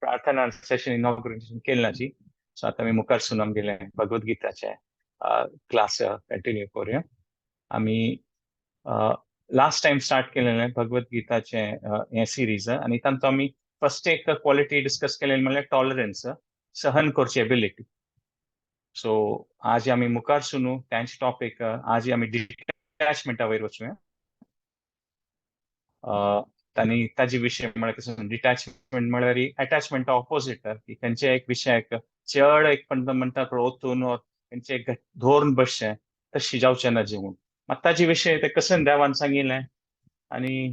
प्रार्थना सेशन इनॉग्रेशन केलें ना. सो आतां आमी मुखार आमगेले भगवद गीताचे क्लास कंटिन्यू करूया. आमी लास्ट टायम स्टार्ट केलेलें भगवद गीताचे हें सिरीज आनी तातूंत आमी फर्स्ट एक क्वॉलिटी डिस्कस केलेली म्हणल्यार टॉलरन्स, सहन करची एबिलिटी. सो आज आमी मुखार सुनू तेंच टॉपीक, आज आमी डिटॅचमेंटा वयर वचूया. आनी ताजे विशय म्हळ्यार कसो, डिटॅचमेंट म्हळ्यार अटॅचमेंट ऑपोजीट, की खंयच्या एक विशयाक चड एक म्हणटा ओतून खंयचे एक धोरण बसचें तशी जावचें ना जीवन. मात ताजे विशय ते कशें देवान सांगिल्लें आनी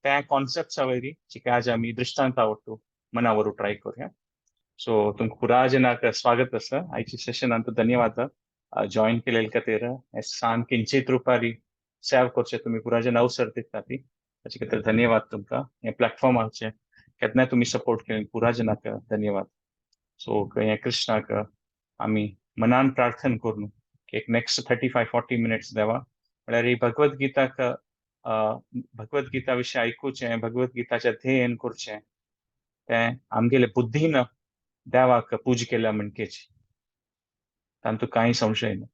त्या कॉन्सेप्टा वयरी जिका आज आमी दृश्टांता वट्टू मनावर ट्राय करूया. सो तुमकां पुरा जनाक स्वागत आसा आयच्या सेशनांत. धन्यवाद जॉईन केलेले खातीर. सान किंचित रुपारी सेव करचे तुमी पुरा जन अवसर दिता ती, ताचे खातीर धन्यवाद तुमकां. हे प्लॅटफॉर्माचे केन्ना तुमी सपोर्ट केले पुरा जनाक धन्यवाद. सो हे कृष्णाक आमी मनान प्रार्थना करून एक नेक्स्ट 35-40 मिनिट्स देवा म्हळ्यार ही भगवद गीताक, भगवद गीता विशय आयकुचें, भगवद गीताचें अध्ययन करचें, तें आमगेले बुद्धीन देवाक पूज केल्या म्हणकेची, तांतू कांय संशय ना.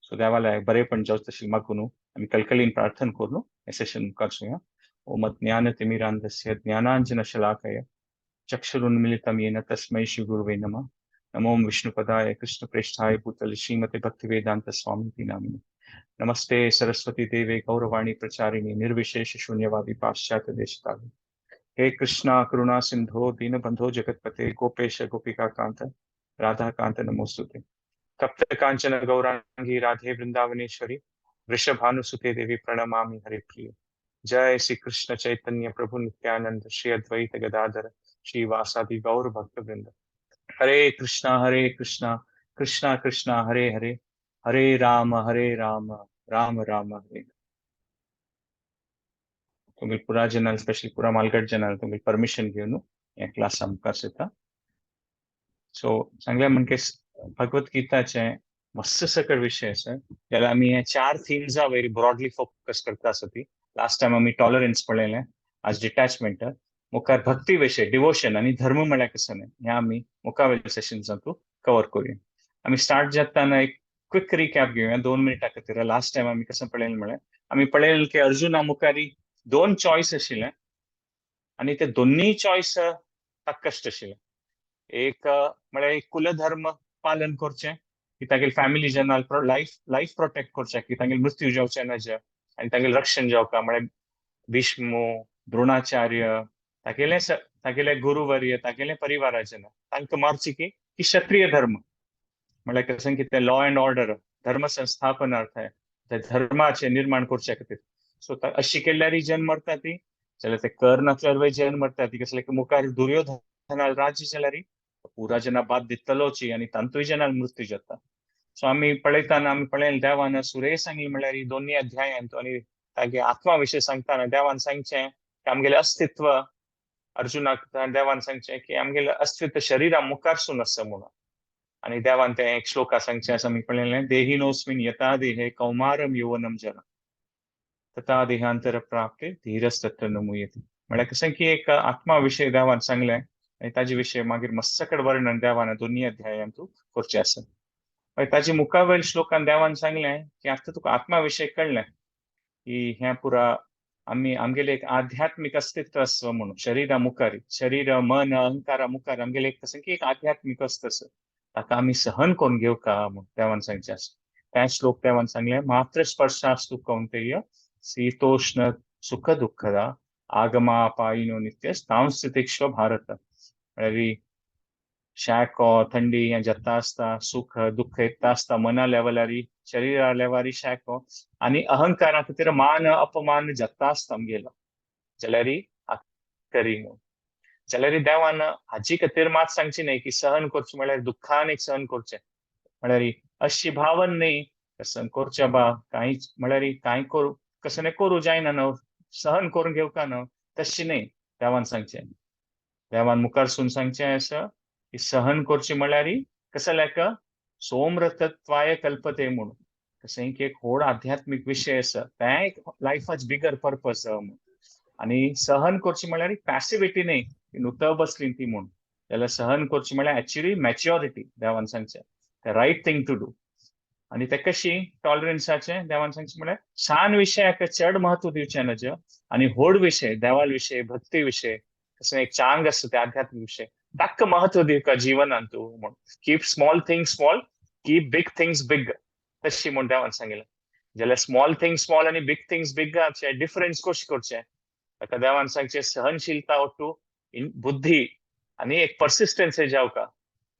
सो देवाला बरेपण जावचें तशें मागून आमी कलकलीन प्रार्थना करून हें सेशन मुखार सुया. ओम अज्ञानतिमिरान्धस्य ज्ञानाञ्जनशलाकया चक्षुरुन्मीलितं येन तस्मै श्रीगुरुवे नमः. नमो विष्णुपदाय कृष्णप्रेष्ठाय भूतले श्रीमते भक्तिवेदांत स्वामी नामिने. नमस्ते सरस्वती देवे गौरवाणी प्रचारिणी निर्विशेष शून्यवादी पाश्चात्य देशतारिणे. हे कृष्णा करुणा सिंधो दीनबंधो जगतपते गोपेश गोपिका कांत राधा कांत नमोस्तुते. तप्त कांचन गौरांगी राधे वृंदावनेश्वरी वृषभानुसुते देवी प्रणमामि हरिप्रिय. जय श्री कृष्ण चैतन्य प्रभु नित्यानंद श्री अद्वैत गदाधर श्री वासादि गौर भक्त वृंद. हरे कृष्णा कृष्णा कृष्णा हरे हरे, हरे राम राम राम हरे. तुमी पुरा जनाल, स्पेशली पुरा मालगड जनाल तुमी परमिशन घेवन हे क्लास मुखार येता. सो सांगले म्हणजे भगवद गीताचे मस्त सकट विशय आसा, जाल्यार आमी हे चार थिम्सा वयर ब्रॉडली फोकस करता आसा. ती लास्ट टायम आमी टॉलरन्स पळयलें, आज डिटॅचमेंट, मुखार भक्ती विशय डिवोशन आनी धर्म म्हळ्यार कसो न्ही, हें आमी मुखावेल्या सेशन्सांतू कवर करूया. आमी स्टार्ट जाताना एक क्विक रिकॅप घेवया 2 मिनटां खातीर. लास्ट टायम आमी कसं पळयलें म्हळ्यार आमी पळयलें की अर्जुना मुखारी 2 चॉयस आशिल्ले आनी ते दोन्ही चॉयस ताकश्ट आशिल्ले. एक म्हळ्यार कुलधर्म पालन करचें की तागेले फॅमिली जनाल लायफ प्रोटेक्ट करचें की तागेले मृत्यू जावचें ना जे आनी तागेले रक्षण जावका, म्हळ्यार भीष्म द्रोणाचार्य तागेले तागेले गुरुवर्य तागेले परिवाराचे ना तांकां मारचे की क्षत्रिय धर्म म्हळ्यार कसं की ते लॉ अँड ऑर्डर धर्म संस्थापनार्थ ते धर्माचे निर्माण करचे खातीर. सो अशी केल्यार जन मरता ती, जाल्यार ते कर नासल्यार जन मरता ती, कसले मुखार दुर्योधना राज्य जाल्यार पुरा जना बाद दितलोची आनी तांतूय जनाल मृत्यू जाता. सो आमी पळयताना आमी पळयलें देवान सुरे सांगली म्हळ्यार ही दोन्ही अध्यायांत आनी तागे आत्मा विशय सांगताना देवान सांगचें की आमगेलें अस्तित्व, अर्जुनाक देवान सांगचें की आमगेलें अस्तित्व शरीरा मुखारसून आसा म्हणून. आनी देवान तें एक श्लोका सांगचें आसा, आमी पळयलें देहिनोस्मिन यथा देहे कौमारम यौवनम जरा तथा देहांतर प्राप्ते धीरस्तत्र न मुह्यते. म्हळ्यार कशें की एक आत्मा विशय देवान सांगलें आनी ताजे विशय मागीर मस्सकड वर्णन देवान दोन्ही अध्यायांतू करचें आसा. मागीर ताजे मुखावयल श्लोकान देवान सांगलें की आतां तुका आत्मा विशय कळ्ळें की हें पुरा आमी आमगेलें एक आध्यात्मीक अस्तित्व आसा म्हणून, शरीरा मुखार, शरीर मन अहंकारा मुखार आमगेलें एक कशें की एक आध्यात्मीक अस्तित्व आसा, ताका आमी सहन करून घेवका म्हूण देवान सांगचें आसा. त्या श्लोक देवान सांगलें मात्र स्पर्शास्तु कौंतेय शीतोष्ण सुख दुःखदा आगमापायिनो नित्य तांस्थितिक्ष्व भारत. म्हळ्यार शाको थंडी हें जाता आसता, सुख दुःख येता आसता, मना लेवलारी शरीरा लेवलारी शाको आनी अहंकारा खातीर मान अपमान जाता आसता आमगेलो, जाल्यार करी न्हू. जाल्यार देवान हाजी खातीर मात सांगची न्हय की सहन करचें म्हळ्यार दुःखान एक सहन करचें, म्हळ्यार अशी भावन न्हय सहन करचें बा कांयच म्हळ्यार कांय करूं कसं न्हय करूं जायना न्हू, सहन करून घेवका न्हू, तशें न्हय देवान सांगचें. देवान मुखारसून सांगचें आसा की सहन करचें म्हळ्यार कसं लायक सोमरथत्वाय कल्पते म्हणून, कशें की एक व्हड आध्यात्मीक विशय आसा, तें एक लायफाच बिगर पर्पज म्हणून. आनी सहन करचें म्हळ्यार पॅसिविटी न्हय, नुतं बसली ती म्हूण. जाल्यार सहन करचें म्हळ्यार एक्चुअली मॅच्युरिटी देवान सांगचें, the right thing to do. आनी ते कशी टॉलरन्साचें देवान सांगचें म्हळ्यार सान विशयाक चड महत्व दिवचें नज आनी व्हड विशय, देवाल विशय, भक्ती विशय, तशें एक चांग आसता ते आध्यात्मीक विशय ताका महत्व दिवका जिवनांत तूं म्हूण. Keep small things small, keep big things big, तशी म्हूण देवान सांगिल्लें. जाल्यार स्मॉल थिंग्स स्मॉल आनी बिग थिंग्स बिग डिफरन्स कशें करचें, ताका देवान सांगचें सहनशीलता ओट्टू बुद्धी आनी एक पर्सिस्टन्स जावका,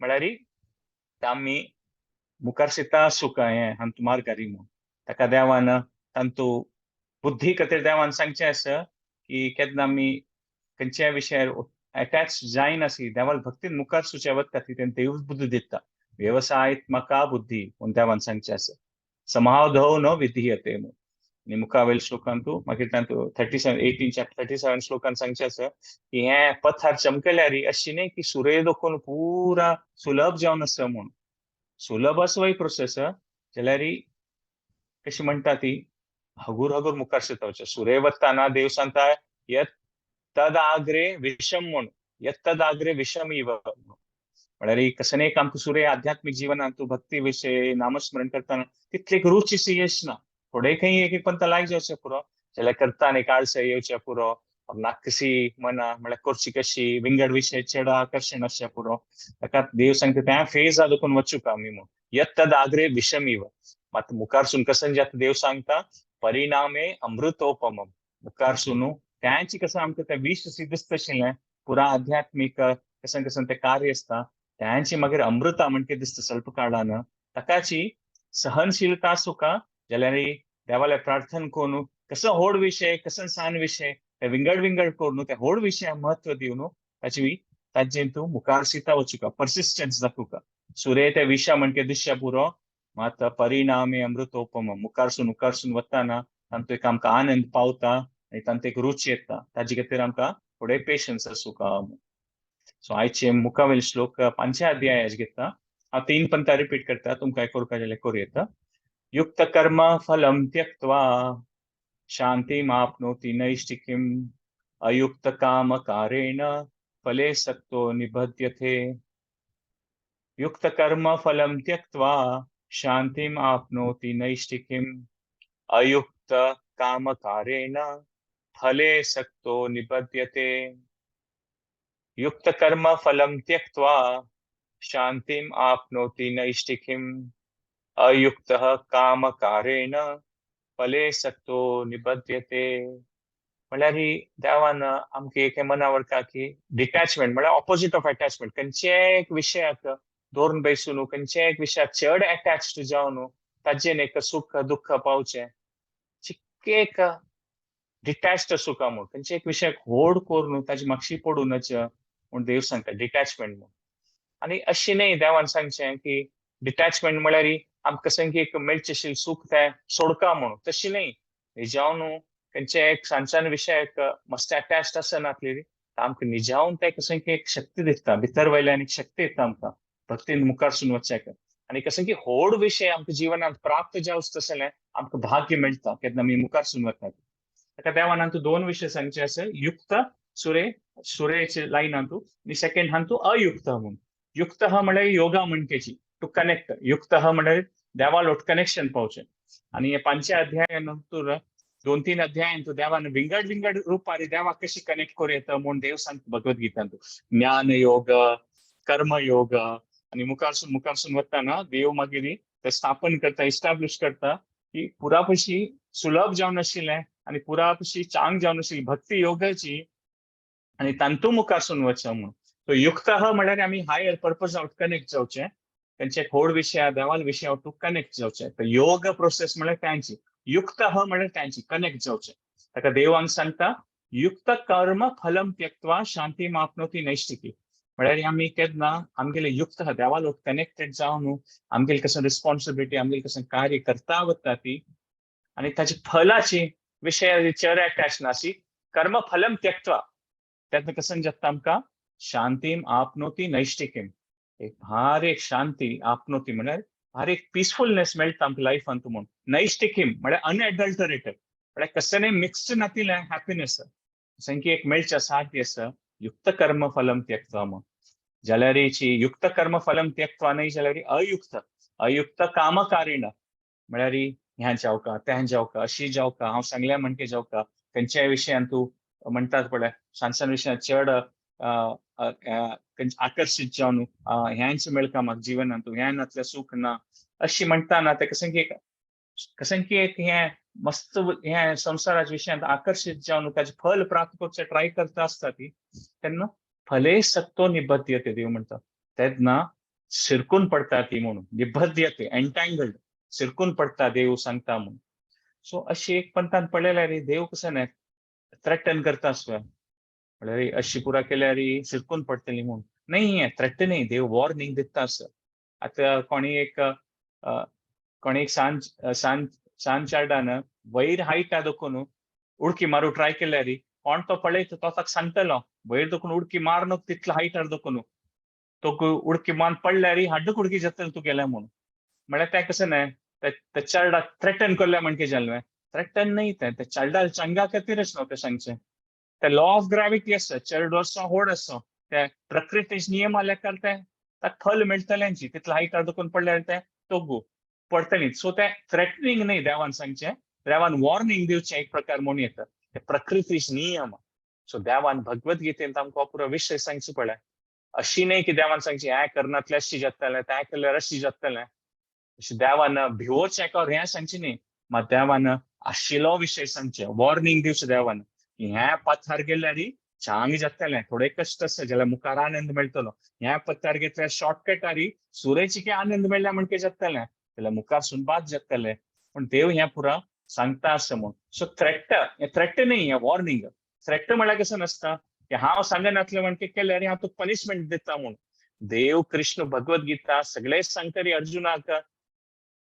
म्हळ्यार आमी मुखार शिता सुका हें हांतू मार्गारी म्हूण. ताका देवान तांतू बुद्धी खातीर देवान सांगचें आसा की केन्ना आमी खंयच्याय विशयार अटॅच जायनासी, देवाल भक्तीन मुखार सुच्या वता ती देव बुद्धी दिता. व्यवसायात्मका बुद्धी म्हूण देवान सांगचें आसा. समाधौ न विधीयते म्हूण. आनी मुखावेल श्लोकांतू मागीर तांतू 37 18 चॅप्टर 37 श्लोकान सांगचें आसा की हें पथार चमकल्यारी अशी न्ही की सुर्य दोखून पुरा सुलभ जावन आसा म्हूण. सुलभ आसा वय प्रोसेस, जाल्यार कशी म्हणटा ती हगूर हगूर मुखार शितवचें. सुर्य वताना देव सांगता यत तदाग्रे विषम म्हूण, यत तदाग्रे विषम इव, म्हळ्यार कसं एक आमकां सुर्य आध्यात्मीक जिवनांत भक्ती विशय नामस्मरण करतना तितली एक रुची सी येश ना, थोडे खंय एक एक पंत लायक जावचें पुरो, जाल्यार करता एक आळस येवचें पुरो, नाकसी मना म्हळ्यार करची कशी विंगड विशय चड आकर्शण आसचें पुरो. ताका देव सांगता त्या फेज दोखून वचूंक आमी म्हूण. यत तदाग्रे विषम इव, मात मुखार सून कसं जाता देव सांगता परिणामे अमृतोपमम. मुखार सुनू त्यांची कसं आमकां तें विष सी दिसता पुरा आध्यात्मीक कसं कसं तें कार्य आसता त्यांची मागीर अमृता म्हणके दिसता स्वल्प काळान. ताकाची सहनशीलता आसूका, जाल्यार देवाले प्रार्थना करून कसो व्हड विशय कसो सान विशय ते विंगड विंगड करून ते व्हड विशयाक महत्व दिवन ताची ताजें तूं मुखार सीता वचुका, पर्सिस्टन्स दाखोवका. सुर्य ते विशा म्हणके दिसच्या पुरो, मात परिणामे अमृतोपम. मुखारसून मुखारसून वताना तांतू एक आमकां आनंद पावता आनी तांतू एक रुची येता, ताजे खातीर आमकां थोडे पेशन्स आसूका. सो आयचे मुखावेल श्लोक पांचव्या अध्यायाच घेता. हांव तीन पंता रिपीट करता, तुमकां करुका जाल्यार करूं येता. युक्त कर्म फलम त्यक्त्वा शांतिमाप्नोति नैष्टिकीम् अयुक्त कामकारेण फले सक्तो निबध्यते. युक्त कर्म फलम त्यक्त्वा शांतिम आपनोति नैष्टिकीम् अयुक्त कामकारेण फले सक्तो निबध्यते. युक्त कर्म फलम त्यक्त्वा शांतिम आपनोति नैष्टिकीम् अयुक्तः कामकारेण फले सक्तो निबध्यते. म्हळ्यार ही देवान आमकां एक मनावर का की डिटॅचमेंट म्हळ्यार ऑपोजीट ऑफ अटॅचमेंट, खंयच्याय एक विशयाक धरून बेसून खंयच्याय एक विशयाक चड अटॅच्ड जावन ताजेन एक सुख दुःख पावचें, चिक्के एक डिटॅच्ड आसूका म्हूण, खंयच्या एक विशयाक होड करून ताजी मागशी पडूं नज म्हूण देव सांगता डिटॅचमेंट म्हूण. आनी अशें न्ही देवान सांगचें की डिटॅचमेंट म्हळ्यार आमकां कशें एक मेळचें सुख तें सोडका म्हणून, तशें न्ही. निजावन खंयच्या एक सान सान विशयाक मस्त अटॅच्ड आसनातली आमकां निजावन तें कशें एक शक्ती दिसता, भितर वयल्यान एक शक्ती येता आमकां भक्तीन मुखारसून वचच्याक. आनी कशें की व्हड विशय आमकां जिवनांत प्राप्त जावचो तशें आमकां भाग्य मेळटा केन्ना आमी मुखारसून वतात. ताका देवान हातूंत दोन विशय सांगचे आसा, युक्त सुरे सुरेचे लायन हातूंत आनी सेकंड हातूंत अयुक्त म्हूण. युक्त म्हळ्यार योगा म्हणकेची टू कनेक्ट, युक्त म्हळ्यार देवालोट कनेक्शन पावचें. आनी हे पांचव्या अध्याया नंतर दोन तीन अध्यायांत देवान विंगड विंगड रुपारी देवाक कशी कनेक्ट करूं येता म्हूण देव सांगता भगवद्गीतांत. ज्ञान योग, कर्मयोग आनी मुखारसून मुखारसून वताना देव मागीर ते स्थापन करता, इस्टाब्लिश करता की पुरापशी सुलभ जावन आशिल्लें आनी पुरापशी चांग जावन आशिल्ली भक्ती योगाची आनी तांतू मुखारसून वचचें म्हूण. सो युक्त म्हळ्यार आमी हायर पर्पज आवट कनेक्ट जावचें, तेंचे खोड विशया देवाल विशया टू कनेक्ट जावचें. तर योग प्रोसेस म्हळ्यार तांची, युक्त म्हळ्यार तांची कनेक्ट जावचें. ताका देवान सांगता युक्त कर्म फलम त्यक्त्वा शांती मापनोती नैष्टिकी, म्हळ्यार आमी केन्ना आमगेले युक्त देवालो कनेक्टेड जावन आमगेले कसं रिस्पॉन्सिबिलिटी आमगेले कसं कार्य करता वता ती आनी ताची फलाची विशय चड अटॅच नासी, कर्म फलम त्यक्त्वा तेन्ना कसं जाता आमकां शांतीम आपनोती नैष्टिकीम, एक भारी एक शांती आपनोती म्हळ्यार भारी एक पिसफुलनेस मेळटा आमकां लायफांत म्हूण. नैष्टिकीम म्हळ्यार अनएडल्टरेटेड, म्हळ्यार कसलें मिक्स्ड नातिल्लें हॅपिनेस, जशें की एक मेळचें साध्य आसा युक्त कर्म फलम त्यक्त्वा म्हूण. जाल्यारीची युक्त कर्म फलम त्यक्त्वा न्हय जाल्यार अयुक्त, अयुक्त कामकारिण म्हळ्यार ह्यां जावका तें जावका अशी जावका हांव सांगल्या म्हणके जावका खंयच्याय विशयान तूं म्हणटात पळय सान सान विशयान चड आकर्शीत जावन ह्यांच मेळका म्हाका जिवनांत तूं ह्यान नातल्यार सूख ना अशी म्हणटा ना तें कसं की एक कसं की एक हें मस्त हें संवसाराच्या विशयांत आकर्शीत जावन ताचें फल प्राप्त करचें ट्राय करता आसता ती तेन्ना फले सक्तो निबध्यते देव म्हणटा तेन्ना शिरकून पडटा ती म्हणून निबध्यते एन्टँगल्ड शिरकून पडटा देव सांगता म्हणून. सो अशी एक पंथान पळयल्यार देव कसं न्हय थ्रेटन करता आसता म्हळ्यार अशी पुरा केल्यार शिरकून पडटली म्हणून न्हय, हें थ्रेट न्हय, देव वॉर्निंग दिता आसा. आतां कोणी एक सान सान सान चार्डान वयर हायटा देखून उडकी मारू ट्राय केल्यार कोण तो पळयता तो ताका सांगतलो वयर देखून उडकी मार न्हू तितलो हायटार देखून तो उडकी मारून पडल्यार हड्डक उडकी जातली तुगेलें म्हणून. म्हळ्यार तें कशें न्हय ते चेरडाक थ्रेटन करल्या म्हणके जालें, थ्रेटन न्हय तें, ते चेरडा चंगा खातीरच न्हू तें सांगचें. ते लॉ ऑफ ग्रॅविटी आसा, चेरडो आसा व्हड आसा, ते प्रकृतीचे नियम लेखार तें ताका फल मेळटलेंची तितलो हायटार देखून पडल्यार तें तोगू पडटली. सो तें थ्रेटनिंग न्हय देवान सांगचें, देवान वॉर्निंग दिवचें एक प्रकार म्हणून येता ते प्रकृतीचे नियम. सो देवान भगवत गीतेन आमकां पुरो विशय सांगचो पळय, अशी न्हय की देवान सांगचें हें करनातल्यार अशी जातलें तें केल्यार अशी जातलें, अशें देवान भिवोचें एका हें सांगचें न्हय, मात देवान आशिल्लो विशय सांगचें, वॉर्निंग दिवचें देवान की ह्या पथार गेल्यार चांग जातलें, थोडे कश्ट आसा जाल्यार मुखार आनंद मेळटलो, ह्या पथार घेतल्यार शॉर्टकटारी सुरेची आनंद मेळ्ळ्या म्हणके जातलें जाल्यार मुखार सुनबाद जातलें. पूण देव हें पुरा सांगता आसा म्हूण. सो थ्रेट हें थ्रेट न्हय, हें वॉर्निंग. थ्रेट म्हळ्यार कशें नासता की हांव सांगनातलें म्हणके केल्यार हांव तुका पनिशमेंट दिता म्हूण. देव कृष्ण भगवत गीता सगळे सांगतरी अर्जुनाक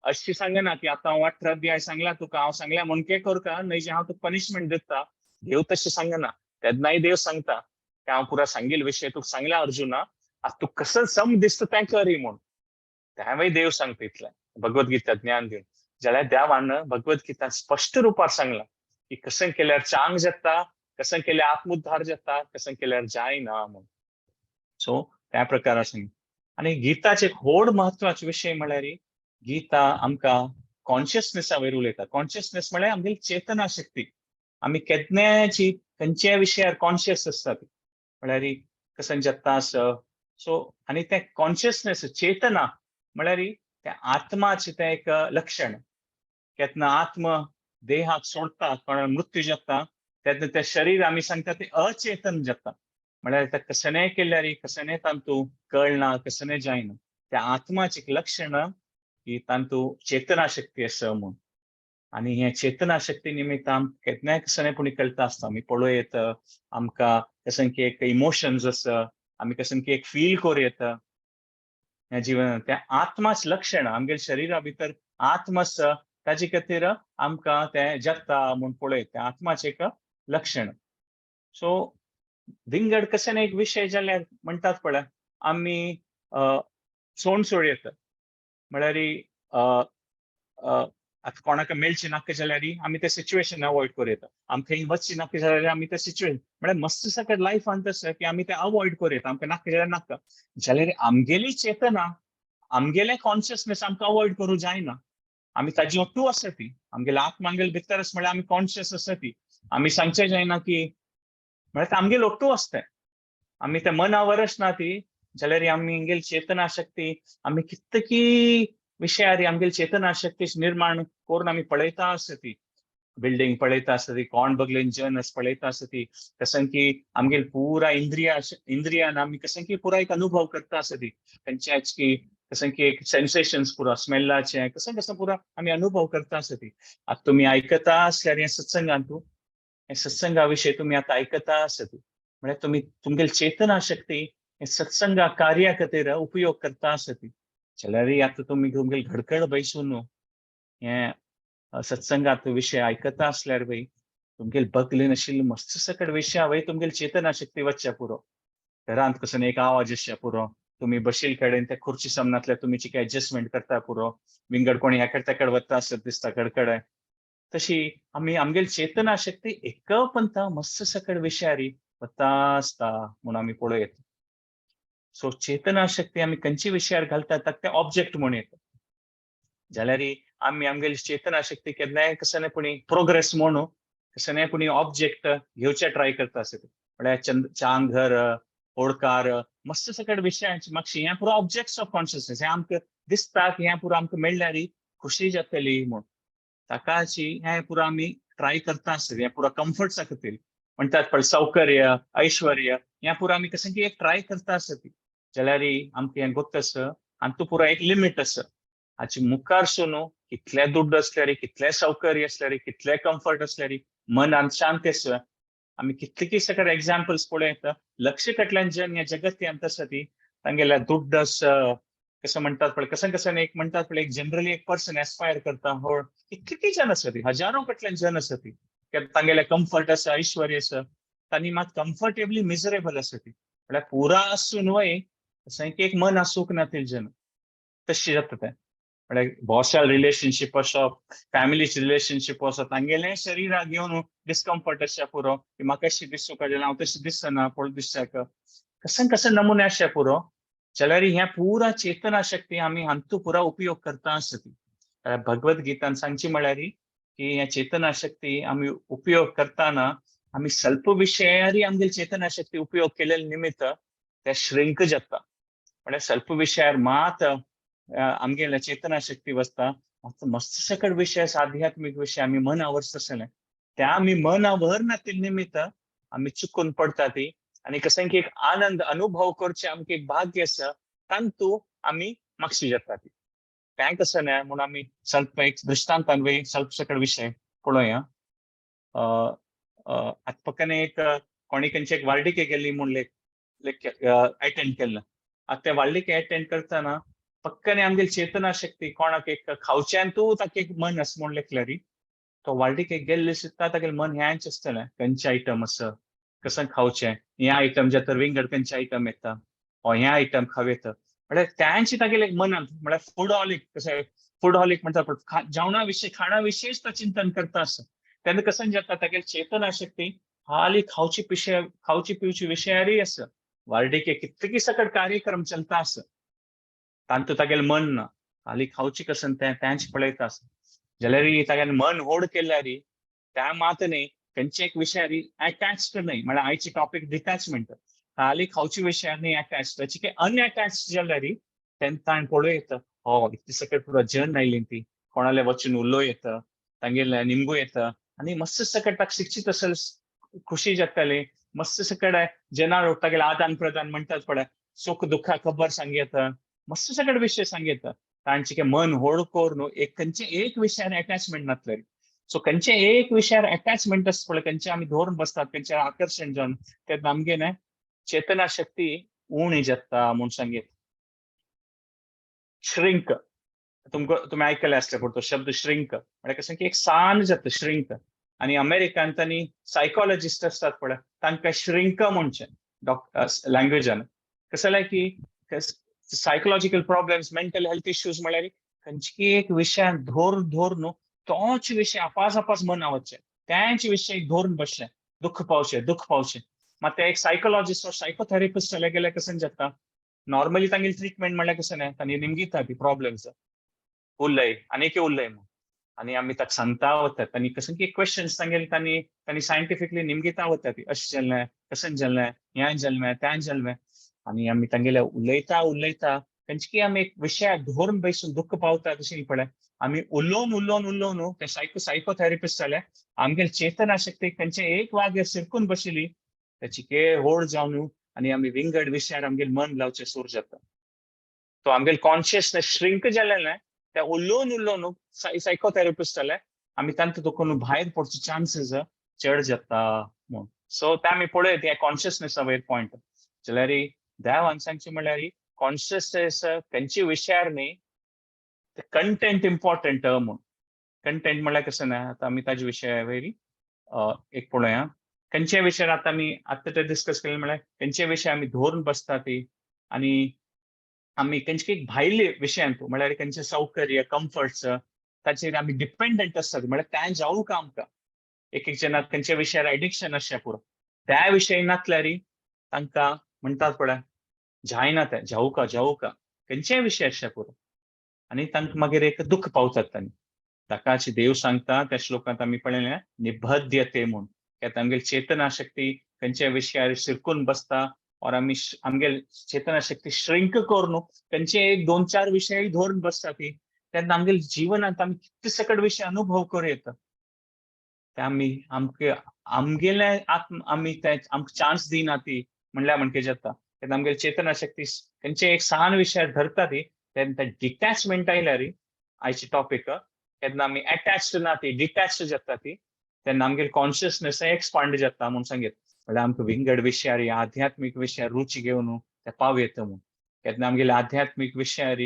अशी सांगना की आतां हांव 18 अध्याय सांगला तुका, हांव सांगल्या म्हणके करका न्हय जे हांव तुका पनिशमेंट दिता, देव तशें सांगना. तेन्नाय देव सांगता की हांव पुरा सांगील विशय तुका सांगला अर्जुना, आतां तुका कसं सम दिसता तें करी म्हूण. तेंवूय देव सांगता इतलें भगवत गीता ज्ञान दिवन. जाल्यार देवान भगवत गीता स्पश्ट रुपार सांगलां की कसं केल्यार चांग जाता, कसं केल्यार आत्मोद्धार जाता, कसं केल्यार जायना म्हूण. सो त्या प्रकार सांग. आनी गीताचे एक व्हड म्हत्वाचे विशय म्हळ्यार गीता आमकां कॉन्शियसनेसा वयर उलयता. कॉन्शियसनेस म्हळ्यार आमगेली चेतना शक्ती. आमी केन्नाची खंयच्याय विशयार कॉन्शियस आसतात म्हळ्यार कसं जाता आसा. सो आनी तें कॉन्शियसनेस चेतना म्हळ्यार तें आत्माचें तें एक लक्षण. केन्ना आत्म देहाक सोडटा, कोणा मृत्यू जाता तेन्ना तें शरीर आमी सांगता तें अचेतन जाता, म्हळ्यार तें कसनेय केल्यार कसनेय तांतू कळना, कसनेय जायना. त्या आत्माचें एक लक्षण की तांतू चेतना शक्ती आसा म्हूण. आनी हे चेतना शक्ती निमित्तान केन्नाय कसनेय पुणी कळटा आसता, आमी पळोवं येता, आमकां कसं की एक इमोशन्स आसा, आमी कसं की एक फील करूं येता ह्या जिवनांत. त्या आत्माच लक्षण आमगेल्या शरिरा भितर आत्म आसा ताजे खातीर आमकां तें जाता म्हूण पळयत तें आत्माचें एक लक्षण. सो विंगड कशें एक विशय जाल्यार म्हणटात पळय आमी सोण सोड येता म्हळ्यार आतां कोणाक मेळचें नाका जाल्यार आमी तें सिच्युएशन अवॉयड करूं येता, आमकां खंय वचचें नाका जाल्यार आमी तें सिच्युएशन म्हळ्यार मस्त सगळें लायफान तशें की आमी तें अवॉयड करूं येता, आमकां नाका जाल्यार नाका. जाल्यार आमगेली चेतना आमगेलें कॉन्शियसनेस आमकां अवॉयड करूं जायना, आमी ताजी ओट्टू आसा ती आमगेले आत्मा आमगेले भितर आसा म्हळ्यार आमी कॉन्शियस आसा ती, आमी सांगचें जायना की म्हळ्यार आमगेले ओट्टू आसता, आमी ते मनावरच ना ती, जाल्यार आमी आमगेली चेतना शक्ती आमी कितकी विशयारी आमगेली चेतना शक्ती निर्माण करून आमी पळयता आसा ती, बिल्डींग पळयता आसा ती, कोण बगलेन जन आसा पळयता आसा ती, कसं की आमगेली पुरा इंद्रिया इंद्रियान आमी कसं की पुरा एक अनुभव करता आसा ती, खंयच्याच की कसं की एक सेन्सेशन्स पुरा स्मेलाचे कसं कसं पुरा आमी अनुभव करता आसा ती. आतां तुमी आयकता आसल्यार हे सत्संगान तूं हे सत्संगा विशय तुमी आतां आयकता आसा ती, म्हळ्यार तुमी तुमगेली चेतना शक्ती हे सत्संगा कार्या खातीर उपयोग करता आसा ती. जाल्यार आतां तुमी तुमगेली घडकड बैसून हे सत्संगात विशय आयकता आसल्यार वय तुमगेली बगलेन आशिल्ले मस्त सकट विशया वय तुमगेली चेतना शक्ती वचच्या पुरो. घरांत कसो एक आवाज आसच्या पुरो, तुमी बशील कडेन त्या खुर्ची समनातल्या तुमी चिके एडजस्टमेंट करता पुरो, विंगड कोणी ह्या कडे तेकड वता आसत दिसता कडकडे. तशी आमी आमगेली चेतना शक्ती एक पंथा मस्त सकट विशयारी वता आसता म्हूण आमी पळोवं येता. सो चेतना शक्ती आमी खंयच्या विशयार घालतात ताका तें ऑब्जेक्ट म्हूण येता. जाल्यार आमी आमगेली चेतना शक्ती केन्नाय कसो पुणी प्रोग्रेस म्हणू कसो पुणी ऑब्जेक्ट घेवचे ट्राय करता आसता. म्हळ्यार चंद चांग घर, होडकार, मस्त सकट विशयांचे मातशें हें पुरो ऑब्जेक्ट्स ऑफ कॉन्शियसनेस हें आमकां दिसता की हें पुरो आमकां मेळ्ळ्यार खुशी जातली म्हूण. ताकाची हें पुरो आमी ट्राय करता आसता, हें पुरो कम्फर्ट्सा खातीर म्हणटात पळय सौकर्य, ऐश्वर्य, हें पुरो आमी कशें की एक ट्राय करता आसता. जाल्यार आमकां हें गोत्त आसा आनी तूं पुरो एक लिमीट आसा. हाचे मुखार न्हू कितले दुड्ड आसल्यार, कितले सौकर्य आसल्यार, कितले कम्फर्ट आसल्यार मनान शांती आसा. आमी कितले सकट एग्जाम्पल्स पळयता, लक्ष कडल्यान जन ह्या जगत्यांत आसा ती तांगेल्या दुड्ड आसा, कसं म्हणटात पळय कसं कसं एक म्हणटात पळय एक जनरली एक पर्सन एस्पायर करता हो कितली जन आसा ती, हजारो कडल्यान जन आसा ती तांगेले कम्फर्ट आसा, ऐश्वर्य आसा, तांणी मात कम्फर्टेबली मिजरेबल आसा ती. म्हळ्यार पुरा आसून न्हय तशें की एक मन आसूंक ना ते जन तशें जाता तें. म्हळ्यार बॉसाल रिलेशनशीप आसप, फॅमिलीची रिलेशनशीप आसप, तांगेलें शरीराक घेवन डिस्कम्फर्ट आसच्या पुरो की म्हाका अशें दिसूंक जाल्यार हांव तशें दिसना पळय दिसच्याक कशें कशें नमुने आसच्या पुरो. जाल्यार ह्या पुरा चेतना शक्ती आमी हांतू पुरा उपयोग करता आसता. भगवद गीतान सांगची म्हळ्यार की ह्या चेतना शक्ती आमी उपयोग करताना आमी स्वल्प विशयारी आमगेली चेतना शक्ती उपयोग केलेले निमित्त ते श्रिंक जाता. म्हळ्यार स्वल्प विशयार मात आमगेले चेतना शक्ती वसता, मस्त सकट विशय आध्यात्मीक विशय आमी मना व्हरता आसले त्या आमी मना व्हरना ते निमित्त आमी चुकून पडटा ती. आनी कशें की एक आनंद अनुभव करचें आमकां एक भाग्य आसा तांतू आमी मागशी जाता ती. तें कसं न्हय म्हूण आमी स्वल्प एक दृश्टांतान वय स्वल्प सकट विशय पळोवया. आतां पक्कने एक कोणी खंयची एक वार्डिके गेल्ली म्हूण लेख अटेंड केल्लें. आतां ते वार्डिके अटेंड करतना पक्कने आमगेली चेतना शक्ती कोणाक एक खावच्यान तूं ताका एक मन आसा म्हूण लेखल्यारी तो वार्डिके गेल्ले सुद्दां तागेलें मन ह्याच आसतलें, खंयचें आयटम आसा, कसं खावचें, हें आयटम जे तर विंगड खंयचे आयटम येता, हो हें आयटम खावं येता, म्हळ्यार त्यांची तागेले मनांत म्हळ्यार फूड हॉलिक कशें फूड हॉलिक म्हणटा जेवणा विशयी खाणा विशयीच तो चिंतन करता आसा. तेन्ना कसं जाता तागेली चेतना शक्ती हाली खावची पिशे खावची पिवची विशयारय आसा. वार्डिके कितकी सकट कार्यक्रम चलता आसा तांतू तागेलें मन ना, हाली खावची कसं तें तेंच पळयता आसा. जाल्यार तागेलें मन होड केल्यार त्या मात न्ही खंयचे एक विशयार अटॅच्ड न्हय, म्हळ्यार आयची टॉपीक डिटॅचमेंट, खाली खावची विशयार न्ही अटॅच, ताची काही अनअटॅच जाल्यार तेन्ना ताणें पळोवं येता हो इतली सकट पुरो जन आयली ती कोणाले वचून उलोवं येता, तांगेले निमगू येता आनी मस्त सकट ताका शिक्षीत असेल खुशी जाताली, मस्त सकट जनावर तागेले आदान प्रदान म्हणटात पळय सुख दुःखा खबर सांग येता, मस्त सकट विशय सांग येता. तांचे मन होड करून एक खंयचे एक विशयार अटॅचमेंट नासले. सो खंयचे एक विशयार अटॅचमेंट आसता पळय, खंयचे आमी धरून बसतात, खंयचे आकर्शण जावन तेन्ना आमगे न्हय चेतना शक्ती उणी जाता म्हूण सांगीत. श्रिंक तुमकां तुमी आयकलें आसतलें पूण तो शब्द श्रिंक म्हळ्यार कशें की एक सान जाता श्रिंक. आनी अमेरिकान तांणी सायकोलॉजिस्ट आसतात पळय तांकां श्रिंक म्हणचें लँग्वेजान. कसं जाल्यार की psychological problems, mental health issues म्हळ्यार खंयची एक विशयान धरून धरून न्हू तोच विशय आपास आपास मना वचचें, तेंच विशय धरून बसचें, दुःख पावचें दुःख पावचें. मात ते एक सायकोलॉजिस्ट सायकोथेरपिस्ट जाल्यार गेल्यार कशें जाता नॉर्मली तांगेली ट्रिटमेंट म्हणल्यार कशें न्हय तांणी निमगिता ती प्रॉब्लम्स उलय आनी एक उलय म्हूण आनी आमी ताका सांगता वतात आनी कशें की क्वेश्चन्स तांगेले तांणी तांणी सायंटिफिकली निमगिता वतात अशें जालें कशें जालें हें जालें तें जालें आनी आमी तांगेले उलयता उलयता खंयची की आमी एक विशयाक धरून बसून दुःख पावता तशें पळय आमी उलोवन उलोवन उलोवन ते सायकोथेरपिस्ट जाल्यार आमगेले चेतना शक्ती खंयचे एक वाग्यार शिरकून बशिल्ली त्याची के होड जावन आनी आमी विंगड विशयार आमगेले मन लावचें सुरू जाता. तो आमगेले कॉन्शियसनेस श्रिंक जालें न्हय त्या उलोवन उलोवन सायकोथेरपिस्ट जाल्यार आमी तांकां दुखून भायर पडचे चान्सीस चड जाता म्हूण. सो ते आमी पळयत ह्या कॉन्शियसनेसा वयर पॉयंट जाल्यार देवान सांगचें म्हणल्यार कॉन्शियसनेस खंयच्या विशयार न्ही कंटेंट इम्पॉर्टंट म्हूण. कंटेंट म्हणल्यार कशें न्हय आतां आमी ताजे विशया वयर एक पळोवया खंयच्या विशयार आतां आमी आतां ते डिस्कस केलें म्हणल्यार खंयच्या विशय आमी धरून बसता ती आनी आमी खंयचे एक भायले विशयांत म्हणल्यार खंयचे सौकर्य कम्फर्ट्स ताचेर आमी डिपेंडंट आसतात म्हणल्यार तें जावूंक आमकां एक एक जणाक खंयच्या विशयार एडिक्शन आसचें पुरो त्या विशय नासल्यार तांकां म्हणटात पळय जायना तें, जावका जावका खंयच्याय विशय आसचे पुरो, आनी तांकां मागीर एक दुख्ख पावतात तांणी. ताकाच देव सांगता त्या श्लोकांत आमी पळयलें निबध्यते म्हूण, कित्याक आमगेली चेतना शक्ती खंयच्या विशयार शिरकून बसता और आमी आमगेली चेतना शक्ती श्रिंक करून खंयचे एक दोन चार विशय धरून बसता ती, तेन्ना आमगेले जिवनांत आमी कितले सकट विशय अनुभव करूं येता. ते आमी आमके आमगेले आत्म आमी ते आमकां चान्स दिना ती म्हणल्यार म्हणके जाता. तेन्ना आमगेली चेतना शक्ती खंयचे एक सान विशयार धरता ती, तेन्ना डिटॅचमेंट आयल्यार आयची टॉपीक, तेन्ना आमी अटॅच्ड ना ती डिटॅच्ड जाता ती, तेन्ना आमगेली कॉन्शियसनेस एक्सपांड जाता म्हूण सांगीत. म्हणल्यार आमकां विंगड विशयार आध्यात्मीक विशयार रुची घेवन ते पाव येता म्हूण. तेन्ना आमगेली आध्यात्मीक विशयार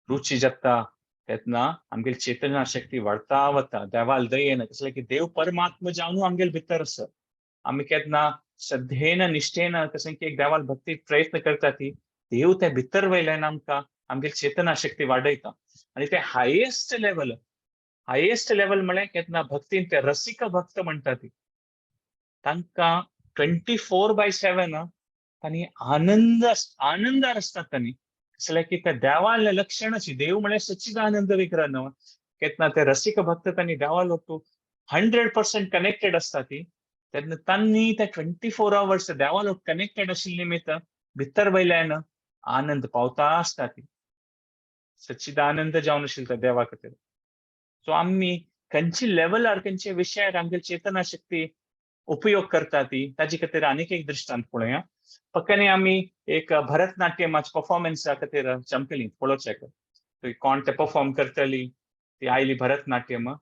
रुची जाता तेन्ना आमगेली चेतना शक्ती वाडता वता देवाल दयेन. कसलें की देव परमात्मा जावन आमगेले भितर आसा. आमी केन्ना श्रद्धेन निश्ठेन कशें की एक देवाल भक्ती प्रयत्न करता ती देव ते भितर वयल्यान आमकां आमगेली चेतना शक्ती वाडयता. आनी ते हायेस्ट लेवल, हायेस्ट लेवल म्हळ्यार केन्ना भक्तीन ते रसिक भक्त म्हणटा ती, तांकां 24/7 तांणी आनंद आनंदार आसतात तांणी. कसलें की त्या देवाले लक्षणाची, देव म्हळ्यार सच्चिदानंद विग्रह न्हू. केन्ना ते रसिक भक्त तांणी देवा लोक 100% कनेक्टेड आसता ती, तेन्ना तांणी ते 24 आवर्स देवा लोक कनेक्टेड आशिल्ले निमित्त भितर वयल्यान आनंद पावता आसता ती, सच्चिदानंद जावन आशिल्ले त्या देवा खातीर. सो आमी खंयचे लेवलार खंयचे विशयार आमगेली चेतना शक्ती उपयोग करता ती, ताजे खातीर आनीक एक दृश्टांत पळोवया. पक्काने आमी एक भरतनाट्यमाचे परफॉर्मन्सा खातीर चमकली पळोवचें, कोण ते परफॉर्म करतली ती आयली भरतनाट्यम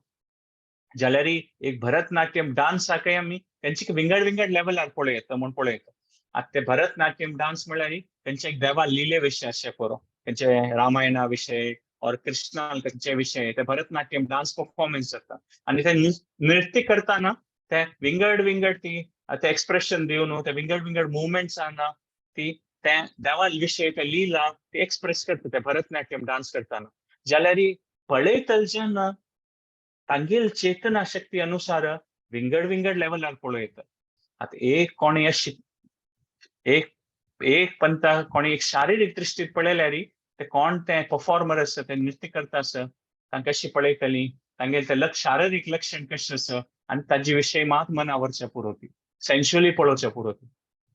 जाल्यार एक भरतनाट्यम डान्साकय आमी तेंचे विंगड विंगड लेवलार पळयता म्हूण पळयता. आतां ते भरतनाट्यम डान्स म्हळ्यार तेंचे एक देवा लिले विशय आसचे पुरो, तेंचे रामायणा विशय और कृष्णा खंयचे विशय ते भरतनाट्यम डान्स परफॉर्मन्स जाता. आनी ते नृत्य करतना ते विंगड विंगड ती ते एक्सप्रेशन दिवन ते विंगड विंगड मुवमेंट्सान ती ते देवा विशय ते लिला ती एक्सप्रेस करता ते भरतनाट्यम डान्स करतना. जाल्यार पळयतले जेन्ना तांगेल चेतना शक्ती अनुसार विंगड विंगड लेवलार पळयता. आतां एक कोणी अशी एक एक पंथा कोणी एक शारिरीक दृश्टीत पळयल्यार ते कोण ते परफॉर्मर आसा ते नृत्य करता आसा तांकां कशी पळयतली, तांगेले ते लक्ष शारिरीक लक्षण कशें आसा आनी ताजे विशय मात मनावरचे पुरो ती सेन्शुअली पळोवचें पुरो ती.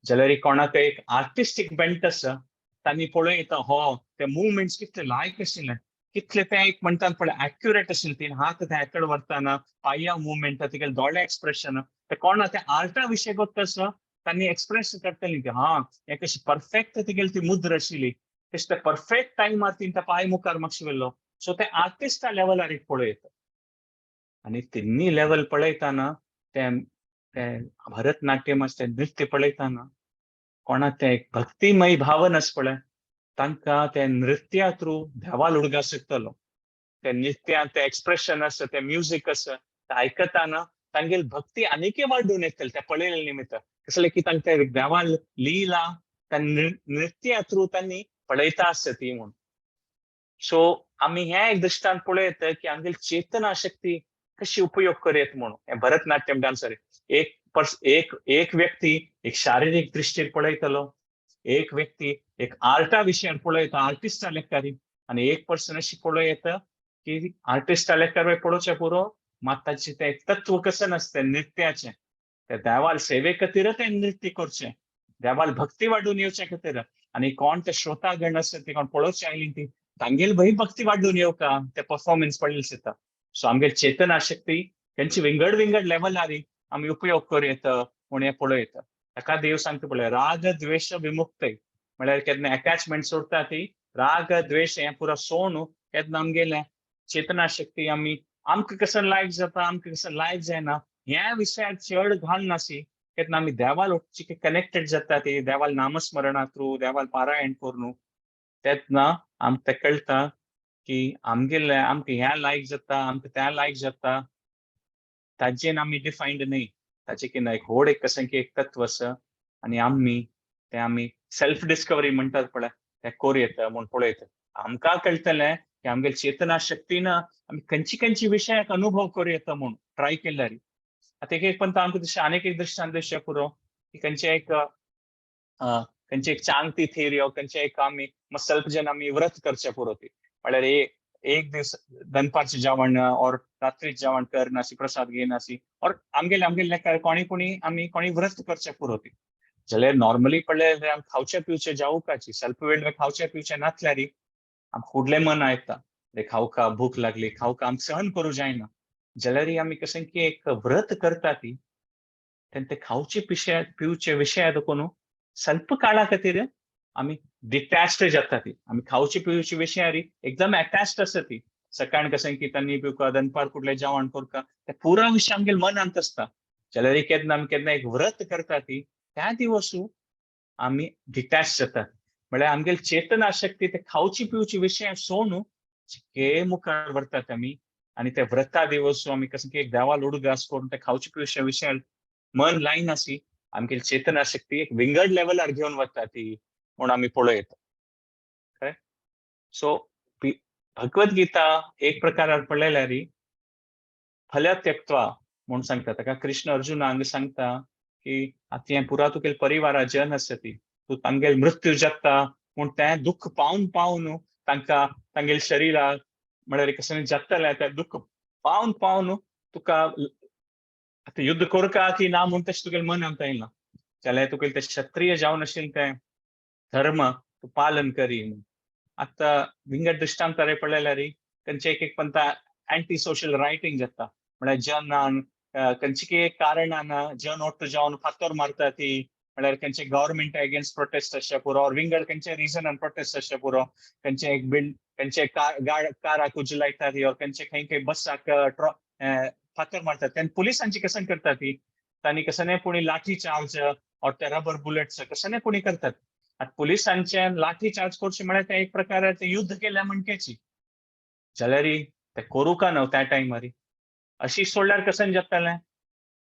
जाल्यार कोणाक एक आर्टिस्टीक बेंट आसा तांणी पळयता हो ते मुवमेंट्स कितले लायक आशिल्ले, कितले ते एक म्हणटात पळय एक्युरेट आशिल्ले, ती हात ते एकड व्हरतना पांया मुवमेंट तिगेले दोळे एक्सप्रेशन ते कोणा ते आर्टा विशय गोत्त आसा तांणी एक्सप्रेस करतली की हा हें कशी परफेक्ट तिगेली ती मुद्रा आशिल्ली, तशें ते परफेक्ट टायमार ती त्या पांय मुखार मातशें व्हेलो. सो ते आर्टिस्टा लेवलार एक पळयता. आनी तिन्ही लेवल पळयतना ते ते भरतनाट्यम आसा तें नृत्य पळयतना कोणाक तें एक भक्तिमय भावन आसा पळय तांकां ते नृत्या थ्रू देवाल उडगास शकतलो. ते नृत्यांत ते एक्सप्रेशन आसा ते म्युजीक आसा ते आयकतना तांगेली भक्ती आनीकय वाडून येतली ते पळयले निमित्त. कसलें की तांकां देवाल लिला त्या नृत्या थ्रू तांणी पळयता आसता ती म्हूण. सो आमी हें एक दृश्टांत पळयता की आमगेली चेतना शक्ती कशी उपयोग करूं म्हणून. हें भरतनाट्यम डान्सर एक एक एक व्यक्ती एक शारिरीक दृश्टीन पळयतलो, एक व्यक्ती एक आर्टा विशयान पळयता आर्टिस्टा लेखारी, आनी एक पर्सन अशी पळयता की आर्टिस्टा लेखार पळोवचें पुरो मात ताचें तें तत्व कशें नासता नृत्याचें, ते देवाल सेवे खातीर तें नृत्य करचें, देवाल भक्ती वाडून येवचे खातीर. आनी कोण ते श्रोतागण आसा ते कोण पळोवचे आयली ती तांगेली भंय भक्ती वाडून येवका ते परफॉर्मन्स पळयले दिसता. सो आमगेली चेतना शक्ती तेंची विंगड विंगड लेवलार आमी उपयोग करूं येता म्हूण हें पळयता. ताका देव सांगता पळय राग द्वेश विमुक्त म्हळ्यार केन्ना एटॅचमेंट सोडटा ती राग द्वेश हें पुरो सोडून केन्ना आमगेलें चेतना शक्ती आमी आमकां कसो लायक जाता आमकां कसो लायक जायना ह्या विशयार चड घालनासी केन्ना आमी देवाल कनेक्टेड जाता ती देवाल नामस्मरणा थ्रू देवाल पारायण करून तेन्ना आमकां तें कळटा की आमगेलें आमकां ह्या लायक जाता आमकां त्या लायक जाता ताजेन आमी डिफायन्ड न्हय. ताचे कितें एक व्हड एक कशें की एक तत्व आसा आनी आमी तें आमी सेल्फ डिस्कवरी म्हणटात पळय तें करूं येता म्हूण पळयता. आमकां कळटलें की आमगेली चेतना शक्तीन आमी खंयची खंयची विशयाक अनुभव करूं येता म्हूण ट्राय केल्यार. आतां एक एक पंत आमकां दुसरें आनीक एक दृश्टांत दिवचें पुरो की खंयचे एक खंयची एक चांगती थेरी ऑर खंयचे एक आमी सल्प जन आमी व्रत करचे पुरो ती, म्हळ्यार एक दीस दनपारचें जेवण ऑर रात्रीच जेवण करनासी, प्रसाद घेयनासी, ऑर आमगेले आमगेले कोणी कोणी आमी कोणी व्रत करचे पुरो ती. जाल्यार नॉर्मली पळयल्यार आमी खावचे पिवचे जावकाची सल्प वेळ खावचे पिवचे नासल्यार आमकां फुडलें मन येता, खावका भूक लागली, खावका आमकां सहन करूं जायना. जाल्यार आमी कशें की एक व्रत करता ती तेन्ना ते खावचे पिशे पिवचे विशया देखून सल्प काळा खातीर आमी डिटॅच्ड जाता ती. आमी खावचे पिवचे विशयारी एकदम अटॅच्ड आसा ती. सकाळ कशें की तन्नी पिवका, दनपार कुडले जेवण करका, ते पुरा विशय आमगेले मनांत आसता. जाल्यार केन्ना आमी केन्ना एक व्रत करता ती त्या दिवसू आमी डिटॅच जातात, म्हळ्यार आमगेली चेतना शक्ती ते खावची पिवची विशय सोडून चिके मुखार व्हरतात आमी. आनी ते व्रता दिवस आमी कशें की एक देवा उडगास करून ते खावची पिवच्या विशय मन लायन आसी आमगेली चेतना शक्ती एक विंगड लेवलार घेवन वता ती म्हूण आमी पळयता. सो भगवत गीता एक प्रकारार पळयल्यार फल त्यक्त्वा म्हूण सांगता. ताका कृष्ण अर्जुनांक सांगता की आतां हें पुरा तुगेले परिवारा जन आसा ती, तूं तांगेल मृत्यू जाता म्हूण तें दुख्ख पावन पावन तांकां तांगेले शरिराक म्हळ्यार कशें जातलें तें दुख्ख पावन पावन तुका आतां युद्ध करका की ना म्हूण तशें तुगेलें मनांत येयना, जाल्यार तुगेलें तें क्षत्रिय जावन आशिल्लें तें धर्म तूं पालन करी. आतां विंगड दृश्टांतारे पळयल्यार तांचे एक एक पंता एंटी सोशल रायटिंग जाता, म्हळ्यार जनान खंयचे एक कारणान जन ಒಟ್ಟು जावन फातर मारता ती, म्हळ्यार खंयचे गव्हर्मेंट अगेन्स्ट प्रोटेस्ट आसचे पुरो, ऑर विंगड खंयचे रिजनान प्रोटेस्ट आसचे पुरो, खंयचे एक बिल्ड खंयचे काराक उजो लायता ती, ऑर खंयचे खंय खंय बसाक फातर मारतात. तेन्ना पुलिसांची कशें करता ती, तांणी कशें कोणी लाठी चार्ज ऑर ते रबर बुलेट्स कशें कोणी करतात. आतां पुलिसांचे लाठी चार्ज करचे म्हळ्यार ते एक प्रकारे ते युद्ध केल्या म्हणकेची, जाल्यार ते करूंक न्हू त्या टायमार. अशी सोडल्यार कशें जातलें?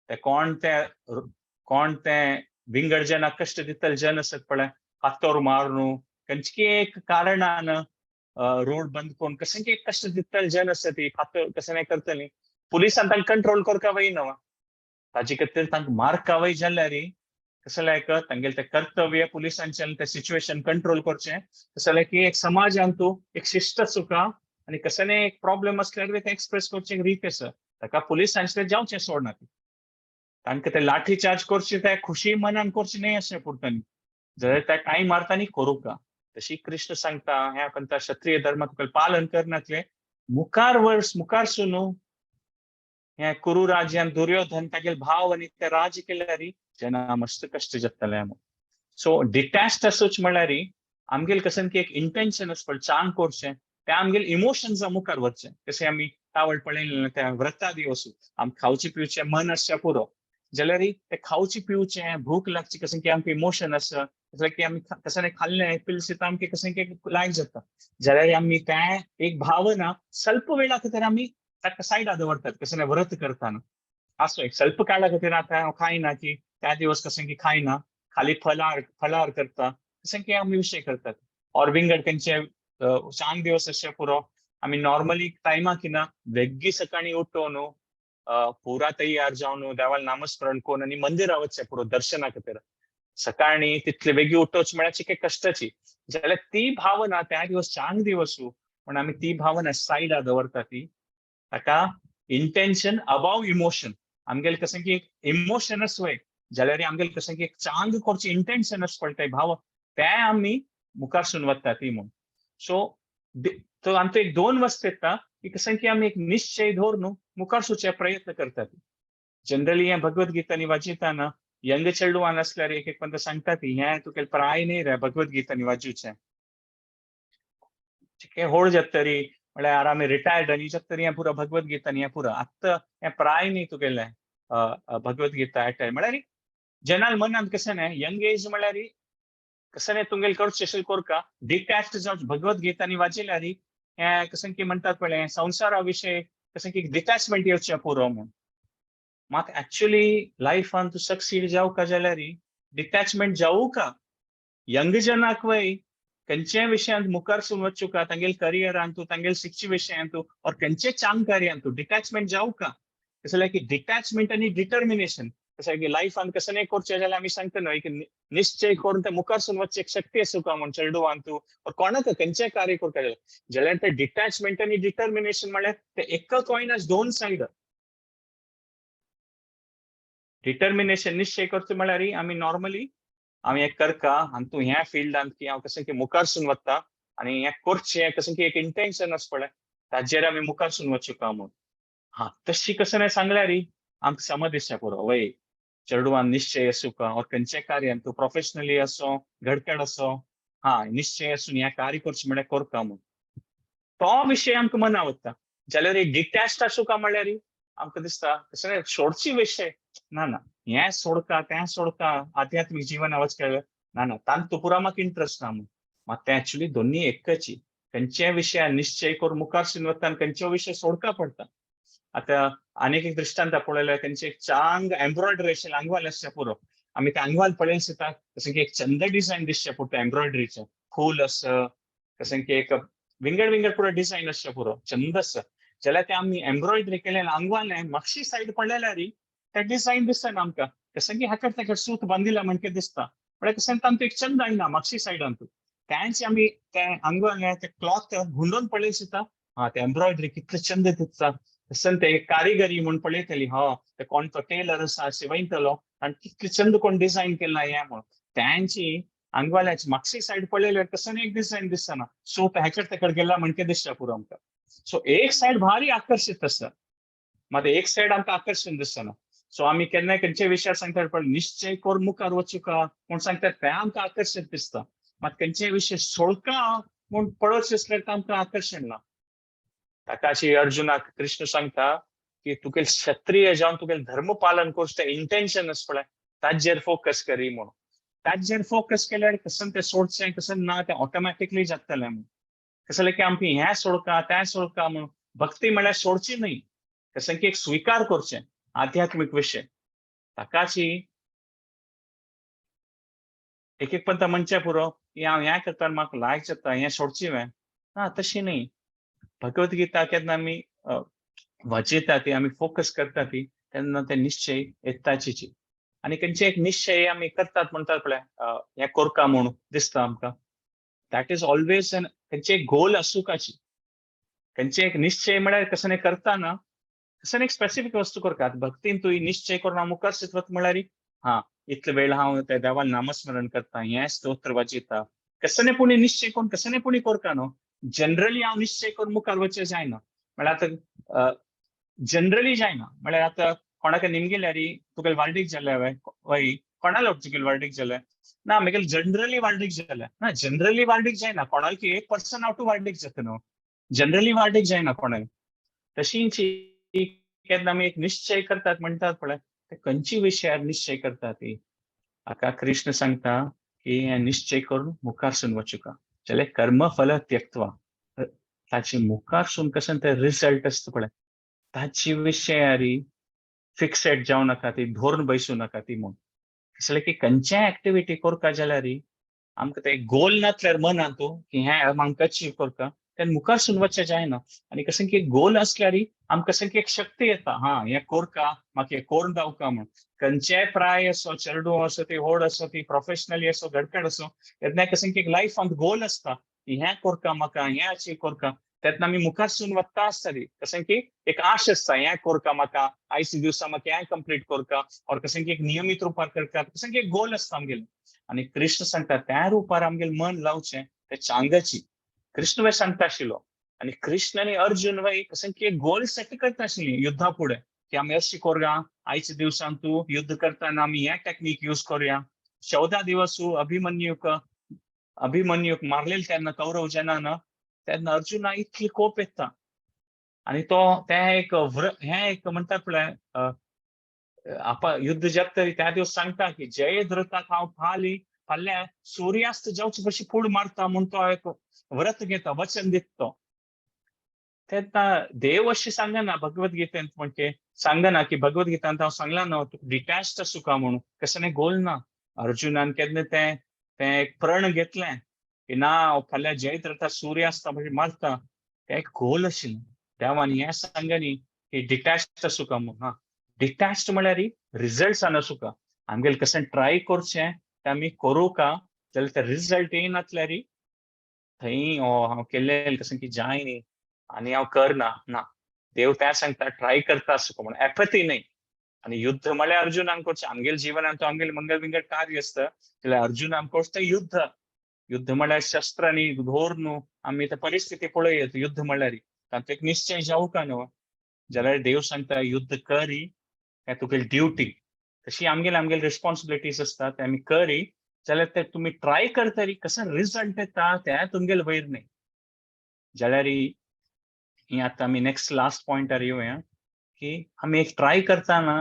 ते कोण ते कोण ते विंगड जना कश्ट दितले जन आसत पळय, फातर मारून खंयचे एक कारणान रोड बंद करून कशें एक कश्ट दितले जन आसत ती फातर कशें करतली, पुलिसान तांकां कंट्रोल करपा वयना, ताजे खातीर तांकां मारका वय. जाल्यार कशें लायक तांगेलें तें कर्तव्य पुलिसांच्यान तें सिच्युएशन कंट्रोल करचें, तशें की एक समाजान तूं एक शिस्त चुका आनी कशें एक प्रॉब्लम आसल्यार तें एक्सप्रेस करचें एक रीत आसा. ताका पुलिसांचें जावचें सोडना, तांकां ते लाठी चार्ज करचे ते खुशी मनान करचे न्हय अशें पुरतानी, जाल्यार त्या टायम मारतानी करूंका. तशी कृष्ण सांगता ह्या कंता क्षत्रिय धर्म तुका पालन करनातले मुखार वर्स मुखार सुनू हे कुरु राज्यान दुर्योधन तागेले भाव आनी ते राज्य केल्यार जेन्ना मस्त कश्ट जातले. सो डिटॅच्ड आसूच म्हणल्यार आमगेले कशें की एक इंटेन्शन आसता पळय चांग करचें, तें आमगेले इमोशन्स मुखार वचचें. कशें आमी तावळ पळयलें त्या व्रता दिवस आमकां खावचें पिवचें मन आसचें पुरो, जाल्यार तें खावचें पिवचें भूक लागची कशें की आमकां इमोशन आसा, जशें की आमी कशें खाल्लें पिल्लें आमकां कशें की लायक जाता, जाल्यार आमी तें एक भावना स्वल्प वेळा खातीर आमी ताका सायडा दवरतात. कशें व्रत करतना आसूं एक स्वल्प काळा खातीर आतां हांव खायना की त्या दिवस कशें की खायना, खाली फलार फलार करता, कशें की आमी विशय करतात. ऑर विंगड खंयचे चांग दिवस अशें पुरो आमी नॉर्मली टायमाक ना वेग्गी सकाळी उठोवन पुरा तयार जावन देवाल नामस्मरण करून आनी मंदिरा वचचें पुरो दर्शना खातीर. सकाळी तितले वेगळी उठोवच म्हळ्यार चिके कश्टाची, जाल्यार ती भावना त्या दिवस चांग दिवसू पण आमी ती भावना सायडा दवरता ती. ताका इंटेन्शन अबाव इमोशन, आमगेले कशें की इमोशनच वय, जाल्यार आमगेले कशें की चांग करचें इंटेन्शन आसता पळय भाव, तें आमी मुखारसून वता ती म्हूण. सो तो आमचो एक दोन वस्त येता की कशें की आमी एक निश्चय दवरून मुखार सुचे प्रयत्न करतात. जनरली हें भगवत गीता वाचिताना यंग चेडवान आसल्यार एक एक पंत सांगता ती हें तुका प्राय न्ही रे भगवत गीता वाचूचें, चिके होड जातरी म्हळ्यार आमी रिटायर्ड आनी जातरी हें पुरो भगवत गीता हें पुरो आतां हें प्राय न्ही तुगेलें भगवत गीता एटाय. म्हळ्यार जनाल मनांत कशें न्ही यंग एज म्हळ्यार कशें न्ही तुमगेलें करचें अशें करका डिटॅच्ड जावन भगवत गीता वाचिल्यार हें कशें की म्हणटात पळय संवसारा विशय कशें की डिटॅचमेंट येवचें पुरो म्हूण. मात एक्चुअली लायफान तूं सक्सीड जावका जाल्यार डिटॅचमेंट जावूका यंग जनाक वय खंयच्याय विशयांत मुखार सून वचूका, तांगेले करियरान तूं तांगेले शिकचे विशयांत तूं ऑर खंयचे चांग कार्यान तूं डिटॅचमेंट जावका. कसलें की डिटॅचमेंट आनी डिटर्मिनेशन कशें की लायफान कशें नाही करचें जाल्यार आमी सांगता न्हय एक निश्चय करून ते मुखारसून वचचे एक शक्ती आसूका म्हूण चेडवान तूं कोणाक खंयचें कार्य करता जाल्यार ते डिटॅचमेंट आनी डिटर्मिनेशन म्हळ्यार ते एक कॉयन दोन सायड. डिटर्मिनेशन निश्चय करचो म्हळ्यार आमी नॉर्मली आमी एक करका आनी तूं ह्या फिल्डांत की हांव कशें की मुखारसून वता आनी हें करचें कशें की एक इंटेन्शन आसा पळय ताजेर आमी मुखारसून वचूका म्हूण. हा तशी कशें नाही सांगल्यार आमकां समज दिसता पुरो वय चेडवान निश्चय आसूका और खंयच्या कार्यान तूं प्रोफेशनली असो घडकड असो हा निश्चय आसून हें कार्य करचें म्हळ्यार करता म्हूण तो विशय आमकां मना वता. जाल्यार डिटॅच्ड आसूका म्हळ्यार आमकां दिसता कशें सोडची विशय ना ना हें सोडका तें सोडका आध्यात्मीक जीवन वच केलें ना ना तांतू पुरा म्हाका इंट्रस्ट ना म्हूण. मात तें एक्चुली दोन्ही एकची खंयच्याय विशयान निश्चय करून मुखार वता आनी खंयचो विशय सोडका पडटा. आतां आनीक एक दृश्टांत पळयल्यार तेंचे एक चांग एम्ब्रॉयडरी अशें आंगवाल आसचें पुरो आमी ते आंगवाल पळयले सुद्दां जशें की एक चंद डिझायन दिसचें पडटा एम्ब्रॉयडरीचें फूल आसा जशें की एक विंगड विंगड पुरो डिझायन आसचें पुरो चंद आसा जाल्यार ते आमी एम्ब्रॉयडरी केलें आंगवाल मातशी सायड पळयल्यार ते डिझायन दिसना आमकां कशें की हाकट ताकट सूत बांदिला म्हणके दिसता म्हळ्यार कशें तांतूं एक चंद आयना मातशी सायडान तेंच आमी ते आंगवाल ते क्लॉथ गुंडोवन पळयले सुद्दां हा ते एम्ब्रॉयडरी कितले चंद दिसता. तशें ते कारिगरी म्हूण पळयतली हो ते कोण तो टेलर आसा शिवयतलो आनी कितले चंद कोण डिझायन केला हें म्हूण तेंची आंगवाल्याची मागशी सायड पळयल्यार तशें एक डिझायन दिसना सूत हेकड तेकड गेला म्हणके दिसता पुरो आमकां. सो एक सायड भारी आकर्शीत आसा मात एक सायड आमकां आकर्शण दिसना. सो आमी केन्नाय खंयच्या विशयार सांगतात पण निश्चय करून मुखार वचूका म्हूण सांगतात तें आमकां आकर्शीत दिसता मात खंयच्याय विशय सोडका म्हूण पळोवचें आसल्यार तें आमकां आकर्शण ना. ताका अशी अर्जुनाक कृष्ण सांगता की तुगे क्षत्रिय जावन तुगे धर्म पालन करचें तें इंटेन्शन आसा पळय ताजेर फोकस करी म्हणून. ताजेर फोकस केल्यार कशें तें सोडचें कशें ना तें ऑटोमॅटिकली जातलें म्हूण. कशें की आमकां हें सोडका तें सोडका म्हणून भक्ती म्हळ्यार सोडची न्हय कशें की एक स्विकार करचें आध्यात्मीक विशय. ताकाची एक एक पंत म्हणचें पुरो की हांव हें करता म्हाका लायक जाता हें सोडची वें ना तशी न्हय. भगवद्गीता केन्ना आमी वाचयता ती आमी फोकस करता ती तेन्ना ते निश्चय येताची आनी खंयचे एक निश्चय आमी करतात म्हणटात पळय हें करका म्हूण दिसता आमकां that is always N खंयचे एक गोल आसूकाची खंयचे एक निश्चय म्हळ्यार कशें नाही करता ना कशें एक स्पेसिफीक वस्तू करता. भक्तीन तूं निश्चय करून हांव मुखार वता म्हळ्यार हा इतले वेळ हांव त्या देवान नामस्मरण करता हें स्तोत्र वाचयता कशें नाही पुणी निश्चय करून कशें नाही पुणी करता न्हू. जनरली हांव निश्चय करून मुखार वचचें जायना म्हळ्यार आतां जनरली जायना म्हळ्यार आतां कोणाक निमगेल्यार तुगेले वार्डीक जाल्या वय कोणाला तुगेले वार्डीक जाल्या ना मागीर जनरली वार्डीक जाल्या ना जनरली वार्डीक जायना कोणाक एक पर्सन आवट वार्डीक जाता न्हू जनरली वार्डीक जायना कोणाक. तशींच केन्ना आमी एक निश्चय करतात म्हणटात पळय ते खंयची विशयार निश्चय करतात ती हाका कृष्ण सांगता की हें निश्चय करून मुखारसून वचुका जाल्यार कर्मफल त्यक्त्वा ताचे मुखारसून कशें ते रिजल्ट आसता पळय ताची विशयारी फिक्सेड जावं नाका ती धरून बैसूं नाका ती म्हूण. कसलें की खंयच्याय एक्टिविटी करता जाल्यार आमकां ते गोल नासल्यार मनांत की हें आमकां अचीव करता तेन्ना मुखारसून वचचें जायना. आनी कशें की गोल आसल्यार आमकां कशें की एक शक्ती येता हा हें करका म्हाका हें करून दावका म्हूण. खंयच्याय प्राय असो चेडूं असो ती व्हड असो ती प्रोफेशनली असो घडकड असो तेन्ना कशें की एक लायफांत गोल आसता की हें करका म्हाका हें अचीव करका तेन्ना आमी मुखारसून वता आसतली कशें की एक आश आसता हें करका म्हाका आयज दिवसा म्हाका हें कंप्लीट करका और कशें की एक नियमीत रुपार करका कशें की एक गोल आसता आमगेलें. आनी कृष्ण सांगता त्या रुपार आमगेलें मन लावचें ते चांगाची कृष्ण वय सांगता आशिल्लो. आनी कृष्ण आनी अर्जुन वय कशें की एक गोल सेट करता आशिल्ली युद्धा फुडें की आमी अशी करुया आयच्या दिवसान तूं युद्ध करतना आमी हें टॅक्नीक यूज करुया. 14 दिवस अभिमन्यूक अभिमन्यूक मारलेले तेन्ना कौरव जेन्ना तेन्ना अर्जुना इतली कोप येता आनी तो तें एक हें एक म्हणटात पळय आपा युद्ध जाता त्या दिवस सांगता की जयद्रथाक हांव फाली फाल्यां सुर्यास्त जावचे पशी फूड मारता म्हूण तो एक व्रत घेता वचन दिता तो. तेन्ना देव अशें सांगना भगवद्गीतेंत म्हणजे सांगना की भगवद्गीतांत हांव सांगलां न्हू तुका डिटॅच्ड आसूका म्हणून कशें न्ही गोल ना. अर्जुनान केन्ना तें तें एक प्रण घेतलें की ना हांव फाल्यां जयद्रथा सुर्यास्त म्हणजे मारता तें एक गोल आशिल्लें. देवान हें सांगनी की डिटॅच्ड आसूका म्हणून. हा डिटॅच्ड म्हळ्यार रिजल्ट नासुका आमगेले कशें ट्राय करचें तें आमी करूं का जाल्यार ते रिजल्ट येयनातल्यार थंय हांव केल्लें कशें की जाय न्ही आनी हांव करना ना. देव तें सांगता ट्राय करता आसूं म्हणून, एपथी न्हय. आनी युद्ध म्हळ्यार अर्जुनान करचें आमगेले जिवनांत तो आमगेले मंगल विंगड कार्य आसता जाल्यार अर्जुनान करचें तें युद्ध. युद्ध म्हळ्यार शस्त्र आनी धोर न्हू, आमी ते परिस्थिती पळयत युद्ध म्हळ्यार तांतूं एक निश्चय जावका न्हू. जाल्यार देव सांगता युद्ध करी, हें तुगेली ड्युटी. तशी आमगेले आमगेले रिस्पॉन्सिबिलिटीज आसता ते आमी करी जाल्यार ते तुमी ट्राय करतरी कसो रिजल्ट येता तें तुमगेले वयर न्हय. जाल्यार ही आतां आमी नेक्स्ट लास्ट पॉयंटार येवया की आमी एक ट्राय करतना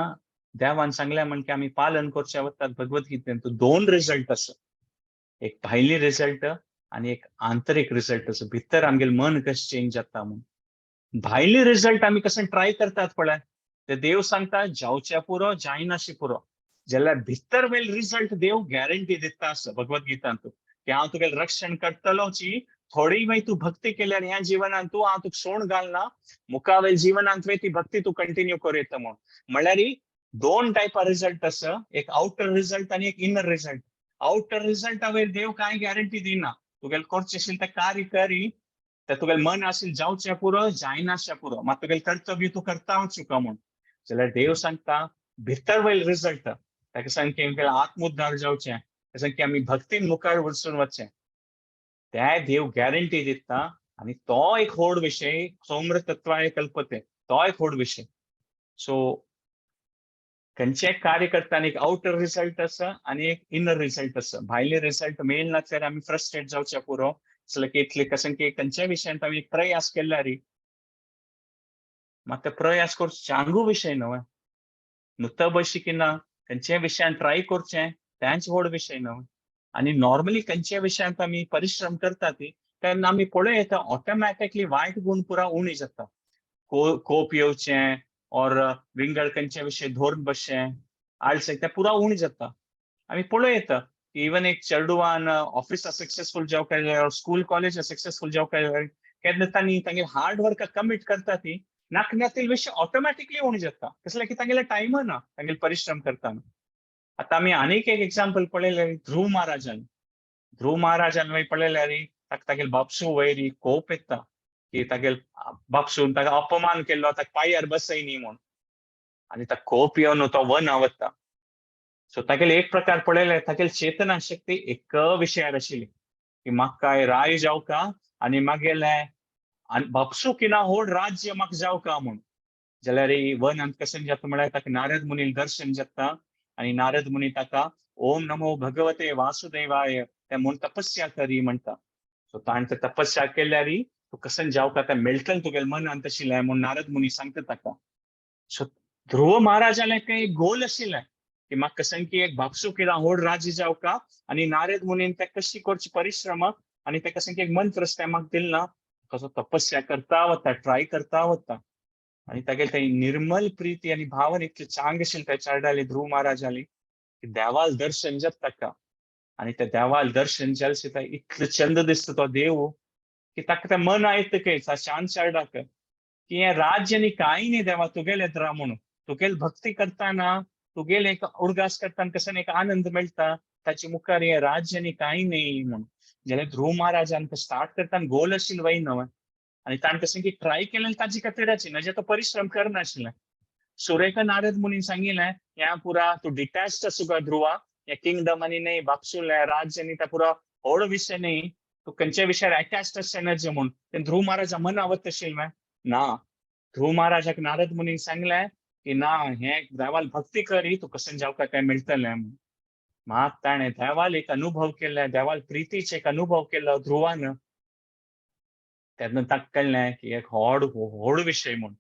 देवान सांगलें म्हण की आमी पालन करचें वतात भगवत गीतेन दोन रिजल्ट आसा, एक भायली रिजल्ट आनी एक आंतरीक रिजल्ट आसा. भितर आमगेलें मन कशें चेंज जाता म्हूण. भायली रिजल्ट आमी कशें ट्राय करतात पळय ते देव सांगता जावच्या पुरो जायनाशी पुरो. जाल्यार भितर वयल रिजल्ट देव गॅरंटी दिता आसा भगवत गीतांत की हांव तुगेलें रक्षण करतलोची, थोडी मागीर तूं भक्ती केल्यार ह्या जिवनांत तूं हांव तुका सोण घालना, मुखा वयल जिवनांत ती भक्ती तूं कंटिन्यू करूं येता म्हूण. म्हणल्यार दोन टायपा रिजल्ट आसा, एक आउटर रिजल्ट आनी एक इनर रिजल्ट. आउटर रिजल्टा वयर देव कांय गॅरंटी दिना, तुगेलें करचें आशिल्लें तें कार्य करी, ते तुगेलें मन आशिल्लें जावचें पुरो जायनाशें पुरो, मात तुगेलें कर्तव्य तूं करता चुका म्हूण. जाल्यार देव सांगता भितर वयल रिजल्ट ताका सांग की आमगेलें आत्मोद्धार जावचें, ताका सांग की आमी भक्तीन मुखार वचून वचचें, ते देव गॅरंटी दिता. आनी तो एक व्हड विशय, सौम्र तत्वाय कल्पते, तो एक व्हड विशय. सो खंयचें कार्य करतना एक आउटर रिजल्ट आसा आनी एक इनर रिजल्ट आसा. भायले रिजल्ट मेळनासल्यार आमी फ्रस्ट्रेट जावचे पुरो, जाल्यार की इतले कशें की खंयच्याय विशयांत आमी प्रयास केल्यार मात ते प्रयास करचो चांगू विशय न्हय, नुतो बशी ना खंयच्याय विशयान ट्राय करचें तेंच व्हड विशय न्हय. आनी नॉर्मली खंयच्या विशयांत आमी परिश्रम करता ती तेन्ना आमी पळय येता ऑटोमॅटिकली वायट गुण पुरा उणी जाता. कोप येवचें और विंगड खंयच्या विशय धरून बसचें आळशें तें पुरा उणी जाता. आमी पळय येता की इवन एक चेडवान ऑफिसा सक्सेसफूल जावंक जाय, स्कूल कॉलेज सक्सेसफूल जावंक जाय, केन्ना तांणी तांगेले हार्ड वर्क कमीट करता ती नाकण्यातील विशय ऑटोमॅटिकली उणी जाता, कसले की तांगेले टायम ना तांगेले परिश्रम करतना. आतां आमी आनीक एक एग्जाम्पल पळयलें ध्रुव महाराजान. ध्रुव महाराजान मागीर पळयल्यार ताका तागेले बापसू वयरी कोप येता की तागेले बापसून ताका अपमान केल्लो, ताका पांयार बसयनी म्हूण, आनी ताका कोप येवन तो वना वता. सो तागेले एक प्रकार पळयल्यार तागेली चेतना शक्ती एक विशयार आशिल्ली की म्हाका राय जावका आनी मागेले आनी बापसू किना व्हड राज्य म्हाका जावका म्हूण. जाल्यार वनांत कशें जाता म्हळ्यार ताका नारद मुनील दर्शन जाता आनी नारद मुनी ताका ओम नमो भगवते वासुदेवाय ते म्हूण तपस्या करी म्हणटा. सो ताणें ते तपस्या केल्यार तूं कशें जावका तें मेळटलें तुगेलें मनांत आशिल्लें म्हूण नारद मुनी सांगता ताका. सो ध्रुव महाराजालें एक गोल आशिल्लें की म्हाका कशें की एक बापसू कितें व्हड राज्य जावका, आनी नारद मुनीन ते कशी करची परिश्रम आनी ते कशें की एक मंत्र तें म्हाका दिल ना, कसो तपस्या करता वता ट्राय करता वता आनी तागेले ते निर्मल प्रिती आनी भावन इतले चांग आशिल्ले त्या चेरडाली ध्रुव महाराजाली की देवाल दर्शन जाता ताका. आनी त्या देवाल दर्शन जालें इतलो चंद दिसता तो देव की ताका तें मन आयत काय शांत चेरडाक की हें राज्य न्ही कांय न्ही देवा तुगेलें द्रा म्हणून, तुगेली भक्ती करतना तुगेले एक उडगास करतना कसो एक आनंद मेळटा ताचे मुखार हें राज्य न्ही कांय न्ही म्हणून. जाल्यार ध्रुव महाराजान स्टार्ट करतना गोल आशिल्लो वय न्हय, आनी ताणें कशें की ट्राय केलें ताजे खातीराची न्हय, तो परिश्रम करनाशिल्लें. सुरेखा नारद मुनीन सांगिल्लें ह्या पुरा तूं डिटॅच्ड आसूं ध्रुवा, ह्या किंगडम आनी न्हय बापसूलें राज्य न्ही त्या पुरा व्हड विशय न्ही, तूं खंयच्या विशयार अटॅच्ड आसचें नज म्हूण. तें ध्रुव महाराजा मनावत आशिल्लें ना. ध्रुव महाराजाक नारद मुनीन सांगलें की ना हें देवाल भक्ती करी तूं कशें जावका तें मेळटलें म्हूण. मात ताणें देवाल एक अनुभव केले, देवाल प्रितीचे एक अनुभव केलो ध्रुवान, तेन्ना ताका कळ्ळें की एक व्हड व्हड विशय म्हूण.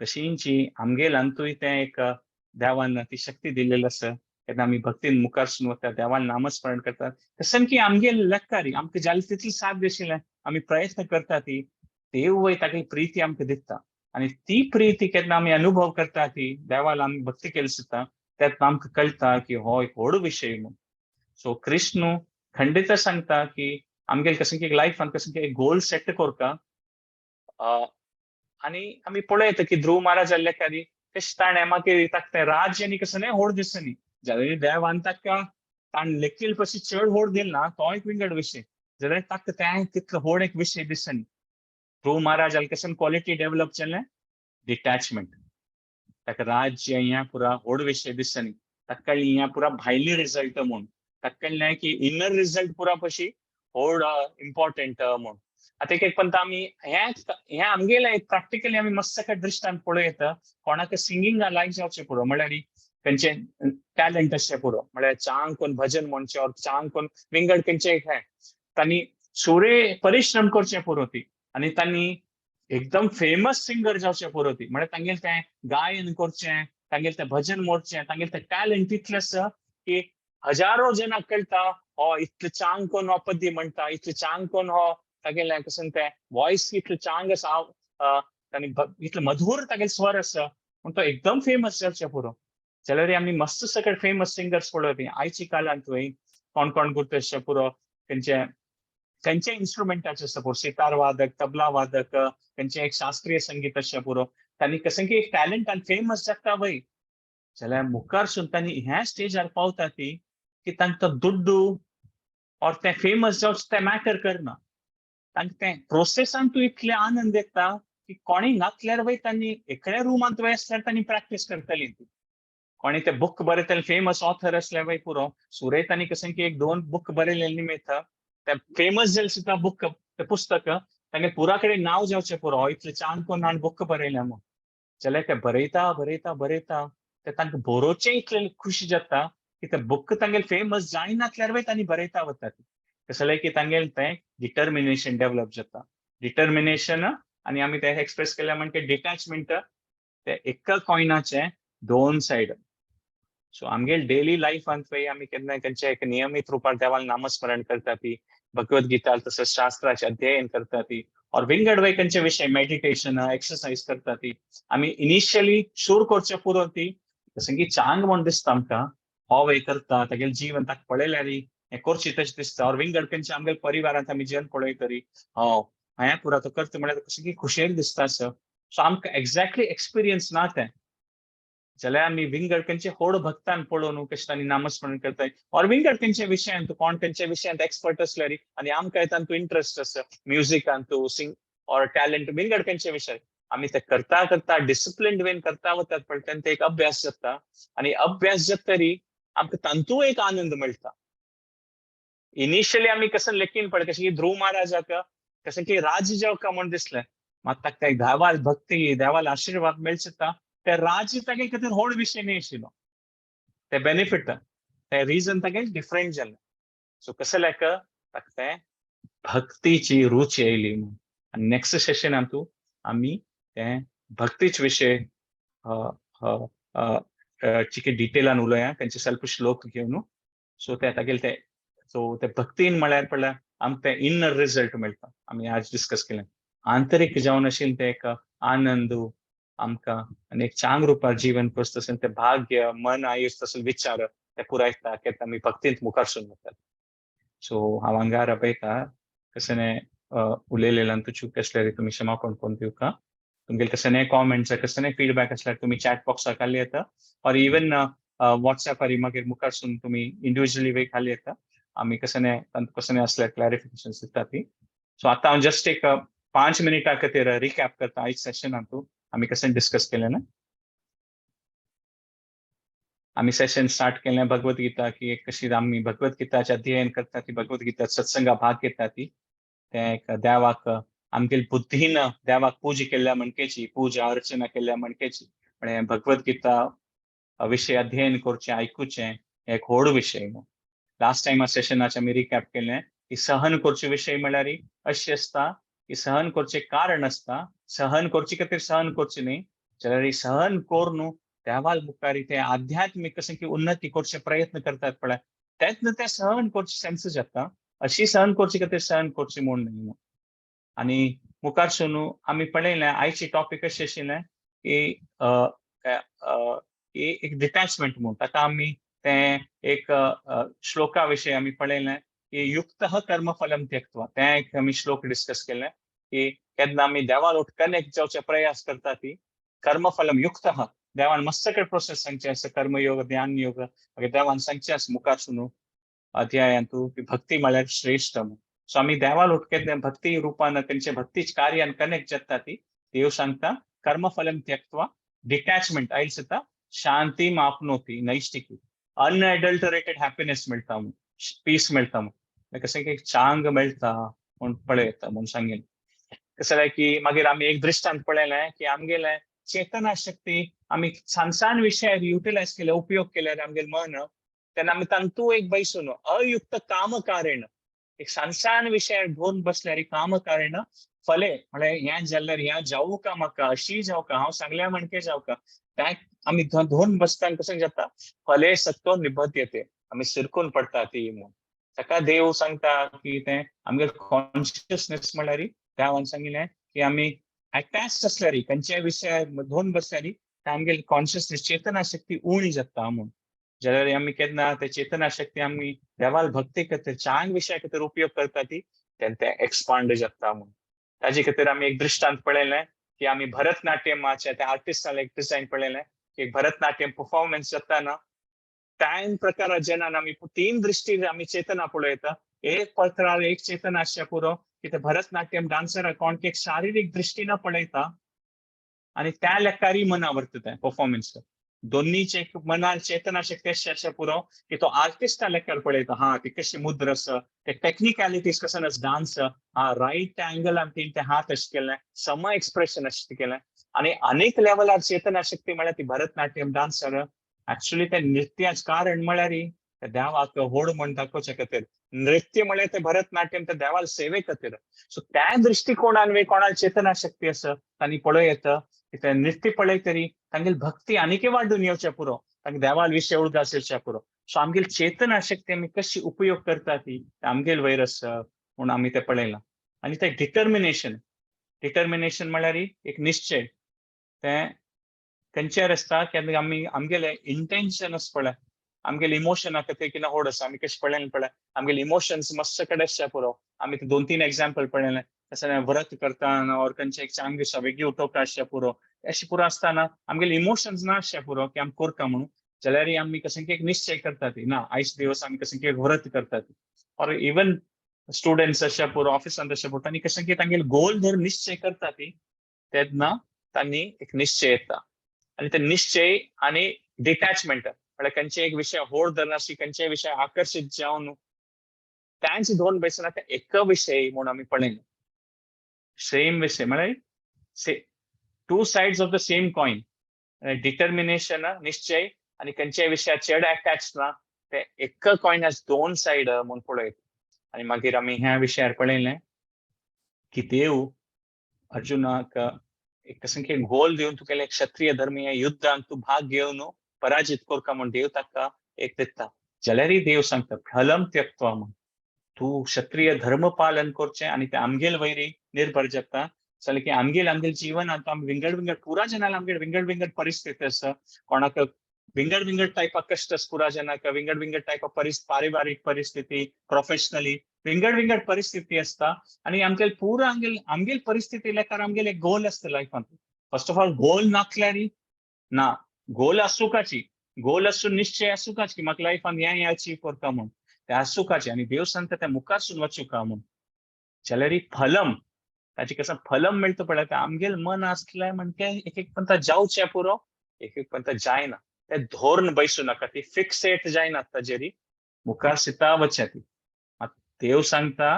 तशींची आमगेलांतूय तें एक देवान ती शक्ती दिल्लेली आसा, तेन्ना आमी भक्तीन मुखार सून वता देवान नामस्मरण करतात, तशें की आमगेल लेखारी आमकां जालें तितलें साध्य आशिल्लें आमी प्रयत्न करता ती देव वय ताका प्रिती आमकां दिता आनी ती प्रिती केन्ना आमी अनुभव करता ती देवाल आमी भक्ती केली सुद्दां तेन्ना आमकां कळटा की हो एक व्हड विशय म्हूण. सो कृष्ण खंडीत सांगता की आमगेले कशें की लायफान कशें की एक गोल सेट करता आनी आमी पळयता की ध्रुव महाराज लेखारी तशें ताणें मागीर ताका तें राज्य आनी कसलें व्हड दिसनी. जाल्यार देवान ताका ताणें लेखील पशी चड व्हड दिल ना, तो एक विंगड विशय. जाल्यार ताका तें तितलो व्हड एक विशय दिसनी. ध्रुव महाराज कशें क्वॉलिटी डेव्हलप जालें, डिटॅचमेंट. ताका राज्य हें पुरा व्हड विशय दिसनी. ताका कळ्ळें हें पुरा भायली रिजल्ट म्हूण. ताका कळ्ळें की इनर रिजल्ट पुरा पशी व्हड इम्पॉर्टंट म्हूण. आतां एक एक पंत आमी हें हें आमगेलें एक प्रॅक्टिकली आमी मस्त दृश्टांत पळोवं येता. कोणाक सिंगिंगा लायक जावचें पुरो, म्हळ्यार खंयचें टॅलंट आसचें पुरो, म्हळ्यार चांग कोण भजन म्हणचें ऑर चांग कोण विंगड खंयचें एक हें, तांणी सुरे परिश्रम करचें पुरो ती आनी तांणी एकदम फेमस सिंगर जावचें पुरो ती. म्हळ्यार तांगेलें तें गायन करचें, तांगेलें तें भजन मोडचें, तांगेलें तें टॅलंट इतलें आसा की हजारो जणांक कळटा हो इतलें चांग कोण हो पद्य म्हणटा, इतलें चांग कोण हो तागेलें कशें तें वॉयस इतलें चांग आसा, आनी इतलें मधूर तागेलें स्वर आसा म्हूण तो एकदम फेमस जावचें पुरो. जाल्यार आमी मस्त सगळे फेमस सिंगर्स पळोवपी आयच्या काळांत वय कोण कोण करता अशें पुरो, खंयचे खंयचे इन्स्ट्रुमेंटाचे आसता पुरो, सितार वादक, तबला वादक, खंयचें एक शास्त्रीय संगीत अशें पुरो, तांणी कशें की एक टॅलंट आनी फेमस जाता वय. जाल्यार मुखार सून तांणी ह्या स्टेजार पावता ती की तांकां दुड्डू ऑर तें फेमस जावचें तें मॅटर करना. तांकां तें प्रोसेसान तूं इतलें आनंद येता की कोणी नासल्यार वय तांणी एकल्या रुमांत वय आसल्यार तांणी प्रॅक्टीस करतली ती. कोणी ते बूक बरयतले फेमस ऑथर आसल्यार वय पुरो, सुरय तांणी कशें की एक दोन बूक बरयलेले निमित्त ते फेमस जालें सुद्दां बूक ते पुस्तक तांगे पुरा कडेन नांव जावचें पुरो, इतलें चांग कोण हाणें बूक बरयलें म्हूण. जाल्यार ते बरयता बरयता बरयता ते तांकां बरोवचें इतलें खुशी जाता की ते बूक तांगेले फेमस जायनासल्यार वय तांणी बरयता वता ती. कसलें की तांगेलें तें डिटर्मिनेशन डेव्हलप जाता. डिटर्मिनेशन आनी आमी तें एक्सप्रेस केलें म्हणजे डिटॅचमेंट, ते एका कॉयनाचे दोन सायड. सो आमगेले डेली लायफांत पळय आमी केन्ना खंयच्या एक नियमीत रुपार देवान नामस्मरण करता ती, भगवत गीता तसोच शास्त्राचें अध्ययन करता ती, ऑर विंगड वय खंयचे विशय मेडिटेशन एक्सरसाइज करता ती. आमी इनिशियली सुरू करचे पुरो ती जशें की चांग म्हूण दिसता आमकां, हो वय करता तागेलें जीवन ताका पळयल्यार हें करचें तशें दिसता. ऑर विंगड खंयच्या आमगेले परिवारांत आमी जीवन पळयत तरी हो हें पुरो तो करता म्हळ्यार कशें की खुशेन दिसता असो. सो आमकां एक्झॅक्टली एक्सपिरियन्स ना तें, जाल्यार आमी विंगड खंयचे व्हड भक्तान पळोवन कशें तांणी नामस्मरण करताय ऑर विंगड खंयच्या विशयांत कोण खंयच्या विशयांत एक्सपर्ट आसल्यार आनी आमकां तातूंत इंट्रस्ट आसा म्युजिकांतू सिंग ऑर टॅलंट विंगड खंयचे विशय आमी ते करता करता डिसिप्लिन वेन करता वतात पळय तेन्ना ते एक अभ्यास जाता आनी अभ्यास जाता तरी आमकां तातूंत एक आनंद मेळटा. इनिशियली आमी कसं लेखीन पळय कशें की ध्रुव महाराजाक कशें की राज्य जावका म्हूण दिसलें, मात ताका देवाल भक्ती देवाल आशिर्वाद मेळचें ते राज्य तागे खातीर व्हड विशय न्ही आशिल्लो, ते बेनिफीट ते रिजन तागे डिफरंट जालें. सो कसं लेख ताका ते भक्तीची रुची येयली म्हूण. आनी नेक्स्ट सेशनांतू आमी ते भक्तीच विशय चिके डिटेलान उलोवया, तांचे स्वल्प श्लोक घेवन. सो ते तागेले ते सो ते भक्तीन म्हळ्यार पळय आमकां ते इनर रिजल्ट मेळटा. आमी आज डिस्कस केलें आंतरीक जावन आशिल्लें ते एक आनंद आमकां आनी एक चांग रुपार जीवन प्रस्त आशिल्लें ते भाग्य मन आयुष तसले विचार ते पुरायता की आमी भक्तींत मुखार सून वतात. सो हांव हांगा राबयता कशें उलयलेल्यान तूं चूक आसल्यार तुमी क्षमापण करून दिवका. तुमगेले कसले कॉमेंट्स कसले फीडबॅक आसल्यार तुमी चॅट बॉक्साक घालूं येता ऑर इवन वॉट्सॅपार मागीर मुखार सून तुमी इंडिविज्युअली वे घालूं येता. आमी कसले कसले आसल्यार क्लॅरिफिकेशन दिता ती. सो आतां हांव जस्ट एक 5 मिनटां खातीर रिकॅप करता आयज सेशनांतू आमी कशें डिस्कस केलें ना. आमी सेशन स्टार्ट केलें भगवत गीता की एक कशी आमी भगवत गीताचें अध्ययन करता ती, भगवत गीता सत्संगा भाग घेता ती, तें एक देवाक आमगेले बुद्धीन देवाक पूजा केल्ल्या म्हणकेची, पूजा अर्चना केल्ल्या म्हणकेची. पण भगवत गीता विशय अध्ययन करचें आयकुचें एक व्हड विशय. लास्ट टायमा सेशनाचे आमी रिकॅप केलें की सहन करचे विशय म्हळ्यार अशें आसता की सहन करचें कारण आसता, सहन करचे खातीर सहन करचें न्ही, जाल्यार सहन करून देवाल मुखार ते आध्यात्मीक कशें की उन्नती करचे प्रयत्न करतात पळय तेन्ना तें सहन करचें सेन्स जाता. अशी सहन करचे खातीर सहन करचें म्हूण न्ही. आनी मुखार सून आमी पळयलें आयची टॉपीक अशें आशिल्लें की एक डिटॅचमेंट म्हूण ताका आमी तें एक श्लोका विशय आमी पळयलें की युक्तः कर्मफलम त्यक्त्वा, तें एक आमी श्लोक डिस्कस केलें की केन्ना आमी देवाल कनेक्ट जावचे प्रयास करता ती कर्मफलम युक्तः देवान मस्त कडेन प्रोसेस सांगचे आसा, कर्मयोग, ज्ञान योग. मागीर देवान सांगचे आसा मुखार न्हू अध्यायांत की भक्ती म्हळ्यार श्रेश्ठ म्हूण. सो आमी देवाल उटकेत भक्ती रुपान तेंचे भक्तीच कार्यान कनेक्ट जाता ती. देव सांगता कर्मफलम त्यक्त्वा डिटॅचमेंट आयल जाता, शांती मापनोती नैष्टिकी, अनएडल्टरेटेड हॅपिनेस मेळटा म्हूण, पीस मेळटा म्हूण, कशें की चांग मेळटा म्हूण पळयता म्हूण सांगेन. कसं जाल्यार की मागीर आमी एक दृश्टांत पळयलें की आमगेलें चेतना शक्ती आमी सान सान विशयार युटिलायज केले, उपयोग केल्यार आमगेलें मन, तेन्ना आमी तांतू एक बैसून अयुक्त कामकारेण एक सान सान विशयार धरून बसल्यार कामकारेण फले म्हळ्यार हें जाल्यार हें जावं का म्हाका, अशी जावं का, हांव सांगल्या म्हणके जावं का, त्या आमी धरून बसता कशें जाता, फले सत्तो निबद्ध येते, आमी सिरकून पडटा ती म्हूण. ताका देव सांगता की तें आमगेलें कॉन्शियसनेस म्हळ्यार देवान सांगिल्लें की आमी अटॅच आसल्यार खंयच्याय विशयार धरून बसल्यार आमगेली कॉन्शियसनेस चेतना शक्ती उणी जाता म्हूण. जाल्यार आमी केन्ना ते चेतना शक्ती आमी देवाल भक्ती खातीर चांग विशया खातीर उपयोग करता ती, तेन्ना तें एक्सपांड जाता म्हूण. ताजे खातीर आमी एक दृश्टांत पळयलें की आमी भरतनाट्यमाचे त्या आर्टिस्टान एक डिजायन पळयलें की भरतनाट्यम परफॉर्मन्स जाताना तीन प्रकारा जनान आमी तीन दृश्टीन आमी चेतना पळयता. एक प्रकार एक चेतना आसच्या पुरो की ते भरतनाट्यम डान्सर कोण एक शारिरीक दृश्टीन पळयता आनी त्या लेखारी मना व्हरता तें परफॉर्मन्स. दोन्हीचे एक मनार चेतना शक्ती आसच्या पुरो की तो आर्टिस्टा लेखार पळयता, हा ती कशी मुद्रा आसा, ते टेक्निकलिटीज कसं डान्स, हा रायट अँगल आमी ते हात अशें केलें, सम एक्सप्रेशन अशें केलें. आनी अनेक लेवलार चेतना शक्ती म्हळ्यार ती भरतनाट्यम डान्सर एक्चुअली ते नृत्याच कारण म्हळ्यार ते देवाक व्हड म्हण दाखोवचे खातीर, नृत्य म्हळ्यार ते भरतनाट्यम ते देवाल सेवे खातीर. सो त्या दृश्टिकोणान वे कोणाक चेतना शक्ती आसा तांणी पळय येता की ते नृत्य पळय तरी तांगेली भक्ती आनीकय वाडून येवचे पुरो, तांकां देवाल विशय उडगास येवचे पुरो. सो आमगेली चेतना शक्ती आमी कशी उपयोग करता ती आमगेल वयर आसा म्हूण आमी ते पळयलां. आनी ते डिटर्मिनेशन, डिटर्मिनेशन म्हळ्यार एक निश्चय, तें खंयचेर आसता की आमी आमगेले इंटेन्शन आसा पळय, आमगेले इमोशना खातीर कितें होड आसा, आमी कशें पळयलें पळय आमगेले इमोशन्स मस्त कडेन आसचे पुरो. आमी दोन तीन एग्जाम्पल पळयलें, तशें व्रत करतना ऑर खंयचे एक चांग दिसा वेगळी उठोवप आसचें पुरो, अशें पुरो आसतना आमगेले इमोशन्स ना आसचे पुरो की आमी करता म्हणून, जाल्यार आमी कशें की एक निश्चय करता ती ना आयज दिवस आमी कशें की एक व्रत करता ती. ऑर इवन स्टुडंट्स अशें पुरो ऑफिसांत अशें पुरो तांणी कशें की तांगेले गोल धरून निश्चय करता ती, तेन्ना तांणी एक निश्चय येता. आनी ते निश्चय आनी डिटॅचमेंट म्हळ्यार खंयचे एक विशय होड धरनाशी, खंयचे विशय आकर्शीत जावन तांचे धरून बसना, ते एक विशय म्हूण आमी पळयना, सेम विशय म्हळ्यार two sides of the same coin. Determination निश्चय आनी खंयच्याय विशया चड अटॅच ना, ते एक कॉयन हॅज दोन सायड म्हूण पळयत. आनी मागीर आमी ह्या विशयार पळयलें की देव अर्जुनाक एक कशें की गोल दिवन तुगेले क्षत्रिय धर्म ह्या युद्धांत तूं भाग घेवन पराजित करका म्हूण देव ताका एक दिता. जाल्यारय देव सांगता फलम त्यक्त्वा म्हूण, तूं क्षत्रिय धर्म पालन करचें आनी तें आमगेल वैरी निर्भर जाता. जालें की आमगेल आमगेल जिवनांत आमी विंगड विंगड पुरा जनाल आमगेल विंगड विंगड परिस्थिती आसा, कोणाक विंगड विंगड टायपा कश्ट आसा पुरा जनाक, विंगड विंगड टायपा पारिवारीक परिस्थिती, प्रोफेशनली विंगड विंगड परिस्थिती आसता. आनी आमगेल पुरा आमगेल आमगेल परिस्थिती लेखार आमगेल एक गोल आसता लायफांत. फर्स्ट ऑफ ऑल गोल नासल्यार ना, गोल आसूकाची, गोल आसून निश्चय आसूकाच की म्हाका लायफान हें हें अचीव करता म्हूण, तें आसूकाचें. आनी देव सांगता तें मुखारसून वचूका म्हूण. जाल्यार फलम ताचे कसो फलम मेळटा पळय, तें आमगेल मन आसलें म्हणजे एक एक पंता जावचें पुरो, एक एक पंता जायना, तें धोरण बैसूं नाका, ती फिक्सेट जायना ताजेरी, मुखार सिता वचचें ती. देव सांगता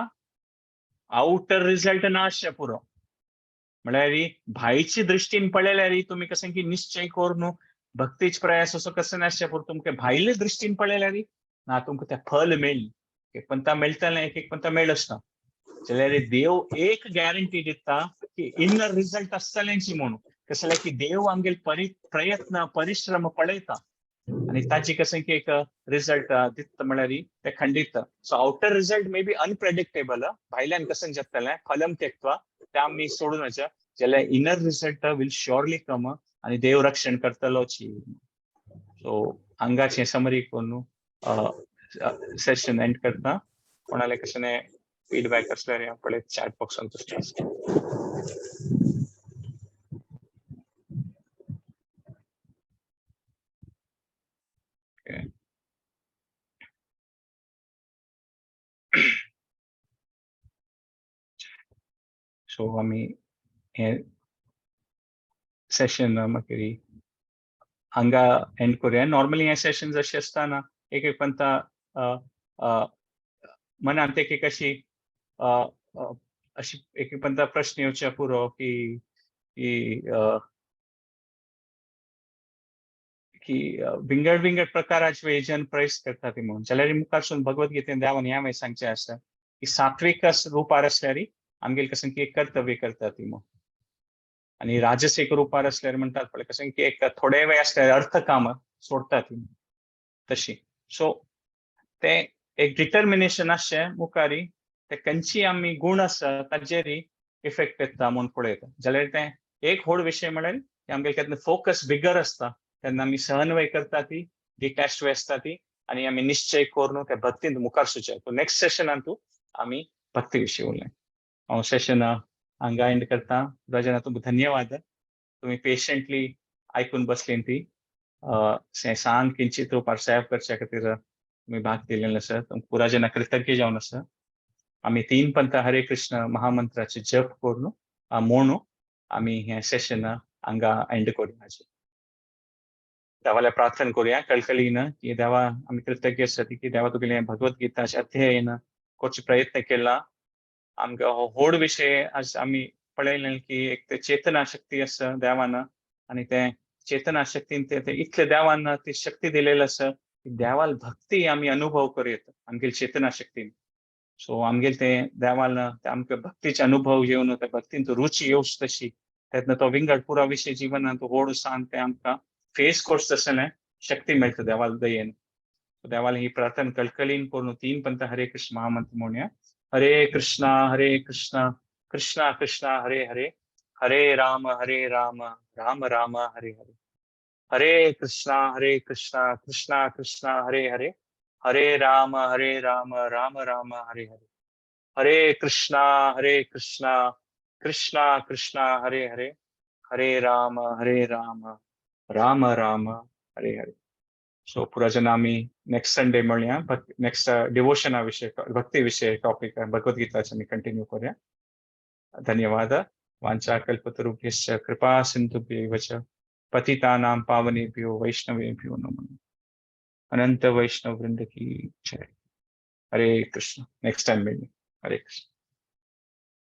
आवटर रिजल्ट ना आसचें पुरो, म्हळ्यार भायचे दृश्टीन पळयल्यार तुमी कशें की निश्चय करून भक्तीच प्रयास असो कसो नासचें पुरो, तुमकां भायले दृश्टीन पळयल्यार ना तुमकां तें फल मेळ्ळें, एक पंता मेळटलें, एक एक पंता मेळच ना. जाल्यार देव एक गॅरंटी दिता की इनर रिजल्ट आसतलेंच म्हणून. कशें जाल्यार की देव आमगेले प्रयत्न परिश्रम पळयता आनी ताची कशें की एक रिजल्ट दिता म्हळ्यार ते खंडीत. So outer result may be unpredictable, भायल्यान कशें जातलें फलम त्यक्त्वा ते आमी सोडून वचचे, जाल्यार inner result will surely come आनी देव रक्षण करतलोची. सो हांगाचें समरी करून सेशन एंड करता. कोणाले कशें फीडबॅक आसल्यार हांव पळयत चॅट बॉक्सान तशें आसा. सो आमी हें सेशन मागीर हांगा एंड करुया. नॉर्मली हे सेशन अशें आसतना एक एक पंता मनांत एक एक अशी अशी एक एक पंता प्रश्न येवचे पुरो की की की विंगड विंगड प्रकाराचे वेजन प्रयत्न करता ती म्हणून. जाल्यार मुखारसून भगवद्गीतेन देवान ह्या मागीर सांगचें आसा की सात्वीक रुपार आसल्यार आमगेले कसं की एक कर्तव्य करता ती म्हणून, आनी राजसीक रुपार आसल्यार म्हणटात पळय कसं की एक थोडे वेळ आसल्यार अर्थ काम सोडटा ती तशी. सो ते एक डिटर्मिनेशन आसचें मुखारी ते खंयची आमी गुण आसा ताजेर इफेक्ट येता म्हूण पळयता. जाल्यार तें एक व्हड विशय म्हळ्यार की आमगेले केन्ना फोकस बिगर आसता तेन्ना आमी सहनवय करता ती, डिटॅच आसता ती, आनी आमी निश्चय करून त्या भक्तींत मुखार सुचे. नेक्स्ट सेशनान तूं आमी भक्ती विशीं उरलें. हांव सेशन हांगा एंड करता. राजना तुमकां धन्यवाद, तुमी पेशंटली आयकून बसलीं ती सांग किंचित रुपार सेव करच्या खातीर तुमी भाग दिलेलो आसा. तुमकां पुरा जना कृतज्ञ जावन आसा. आमी तीन पंथ हरे कृष्ण महामंत्राचे जप करून म्हणू आमी हें सेशन हांगा एंड करुया. देवाला प्रार्थना करुया कळकळीन की देवा आमी कृतज्ञ आसा की देवा तुगेलें भगवद्गीताचें अध्ययन करचो प्रयत्न केला. आमकां हो व्हड विशय आज आमी पळयलें की एक ते चेतना शक्ती आसा देवान, आनी ते चेतना शक्तीन ते इतले देवान ती शक्ती दिलेली आसा की देवाल भक्ती आमी अनुभव करूं येता आमगेली चेतना शक्तीन. सो आमगेले ते देवान आमकां भक्तीचे अनुभव येवन त्या भक्तीन रुची येवची तशी तेन्ना तो विंगड पुरा विशय जिवनांत व्हड सान ते आमकां फेस करचें तशें शक्ती मेळटा देवाल दयेन. देवाला ही प्रार्थना कळकळीन करून तीन पंथ हरे कृष्ण महामंत्र म्हणूया. हरे कृष्णा हरे कृष्णा कृष्णा कृष्णा हरे हरे, हरे राम हरे राम राम राम हरे हरे, हरे कृष्णा हरे कृष्णा कृष्णा कृष्णा हरे हरे, हरे राम हरे राम राम राम हरे हरे, हरे कृष्णा हरे कृष्णा कृष्णा कृष्णा हरे हरे, हरे राम हरे राम राम राम हरे हरे. सो पुरा आमी नेक्स्ट संडे मेळया. नेक्स्ट डिवोशना विषय, भक्ती विषय टॉपिक भगवद्गीताचे आमी कंटिन्यू करूया. धन्यवाद. वांछा कल्पतरुभ्यश्च कृपा सिंधुभ्यैव च पतितानां पावनेभ्यो वैष्णवेभ्यो नमो नमः. अनंत वैष्णव वृंद की जय. हरे कृष्ण. नेक्स्ट टाइम मिळूया. हरे कृष्ण.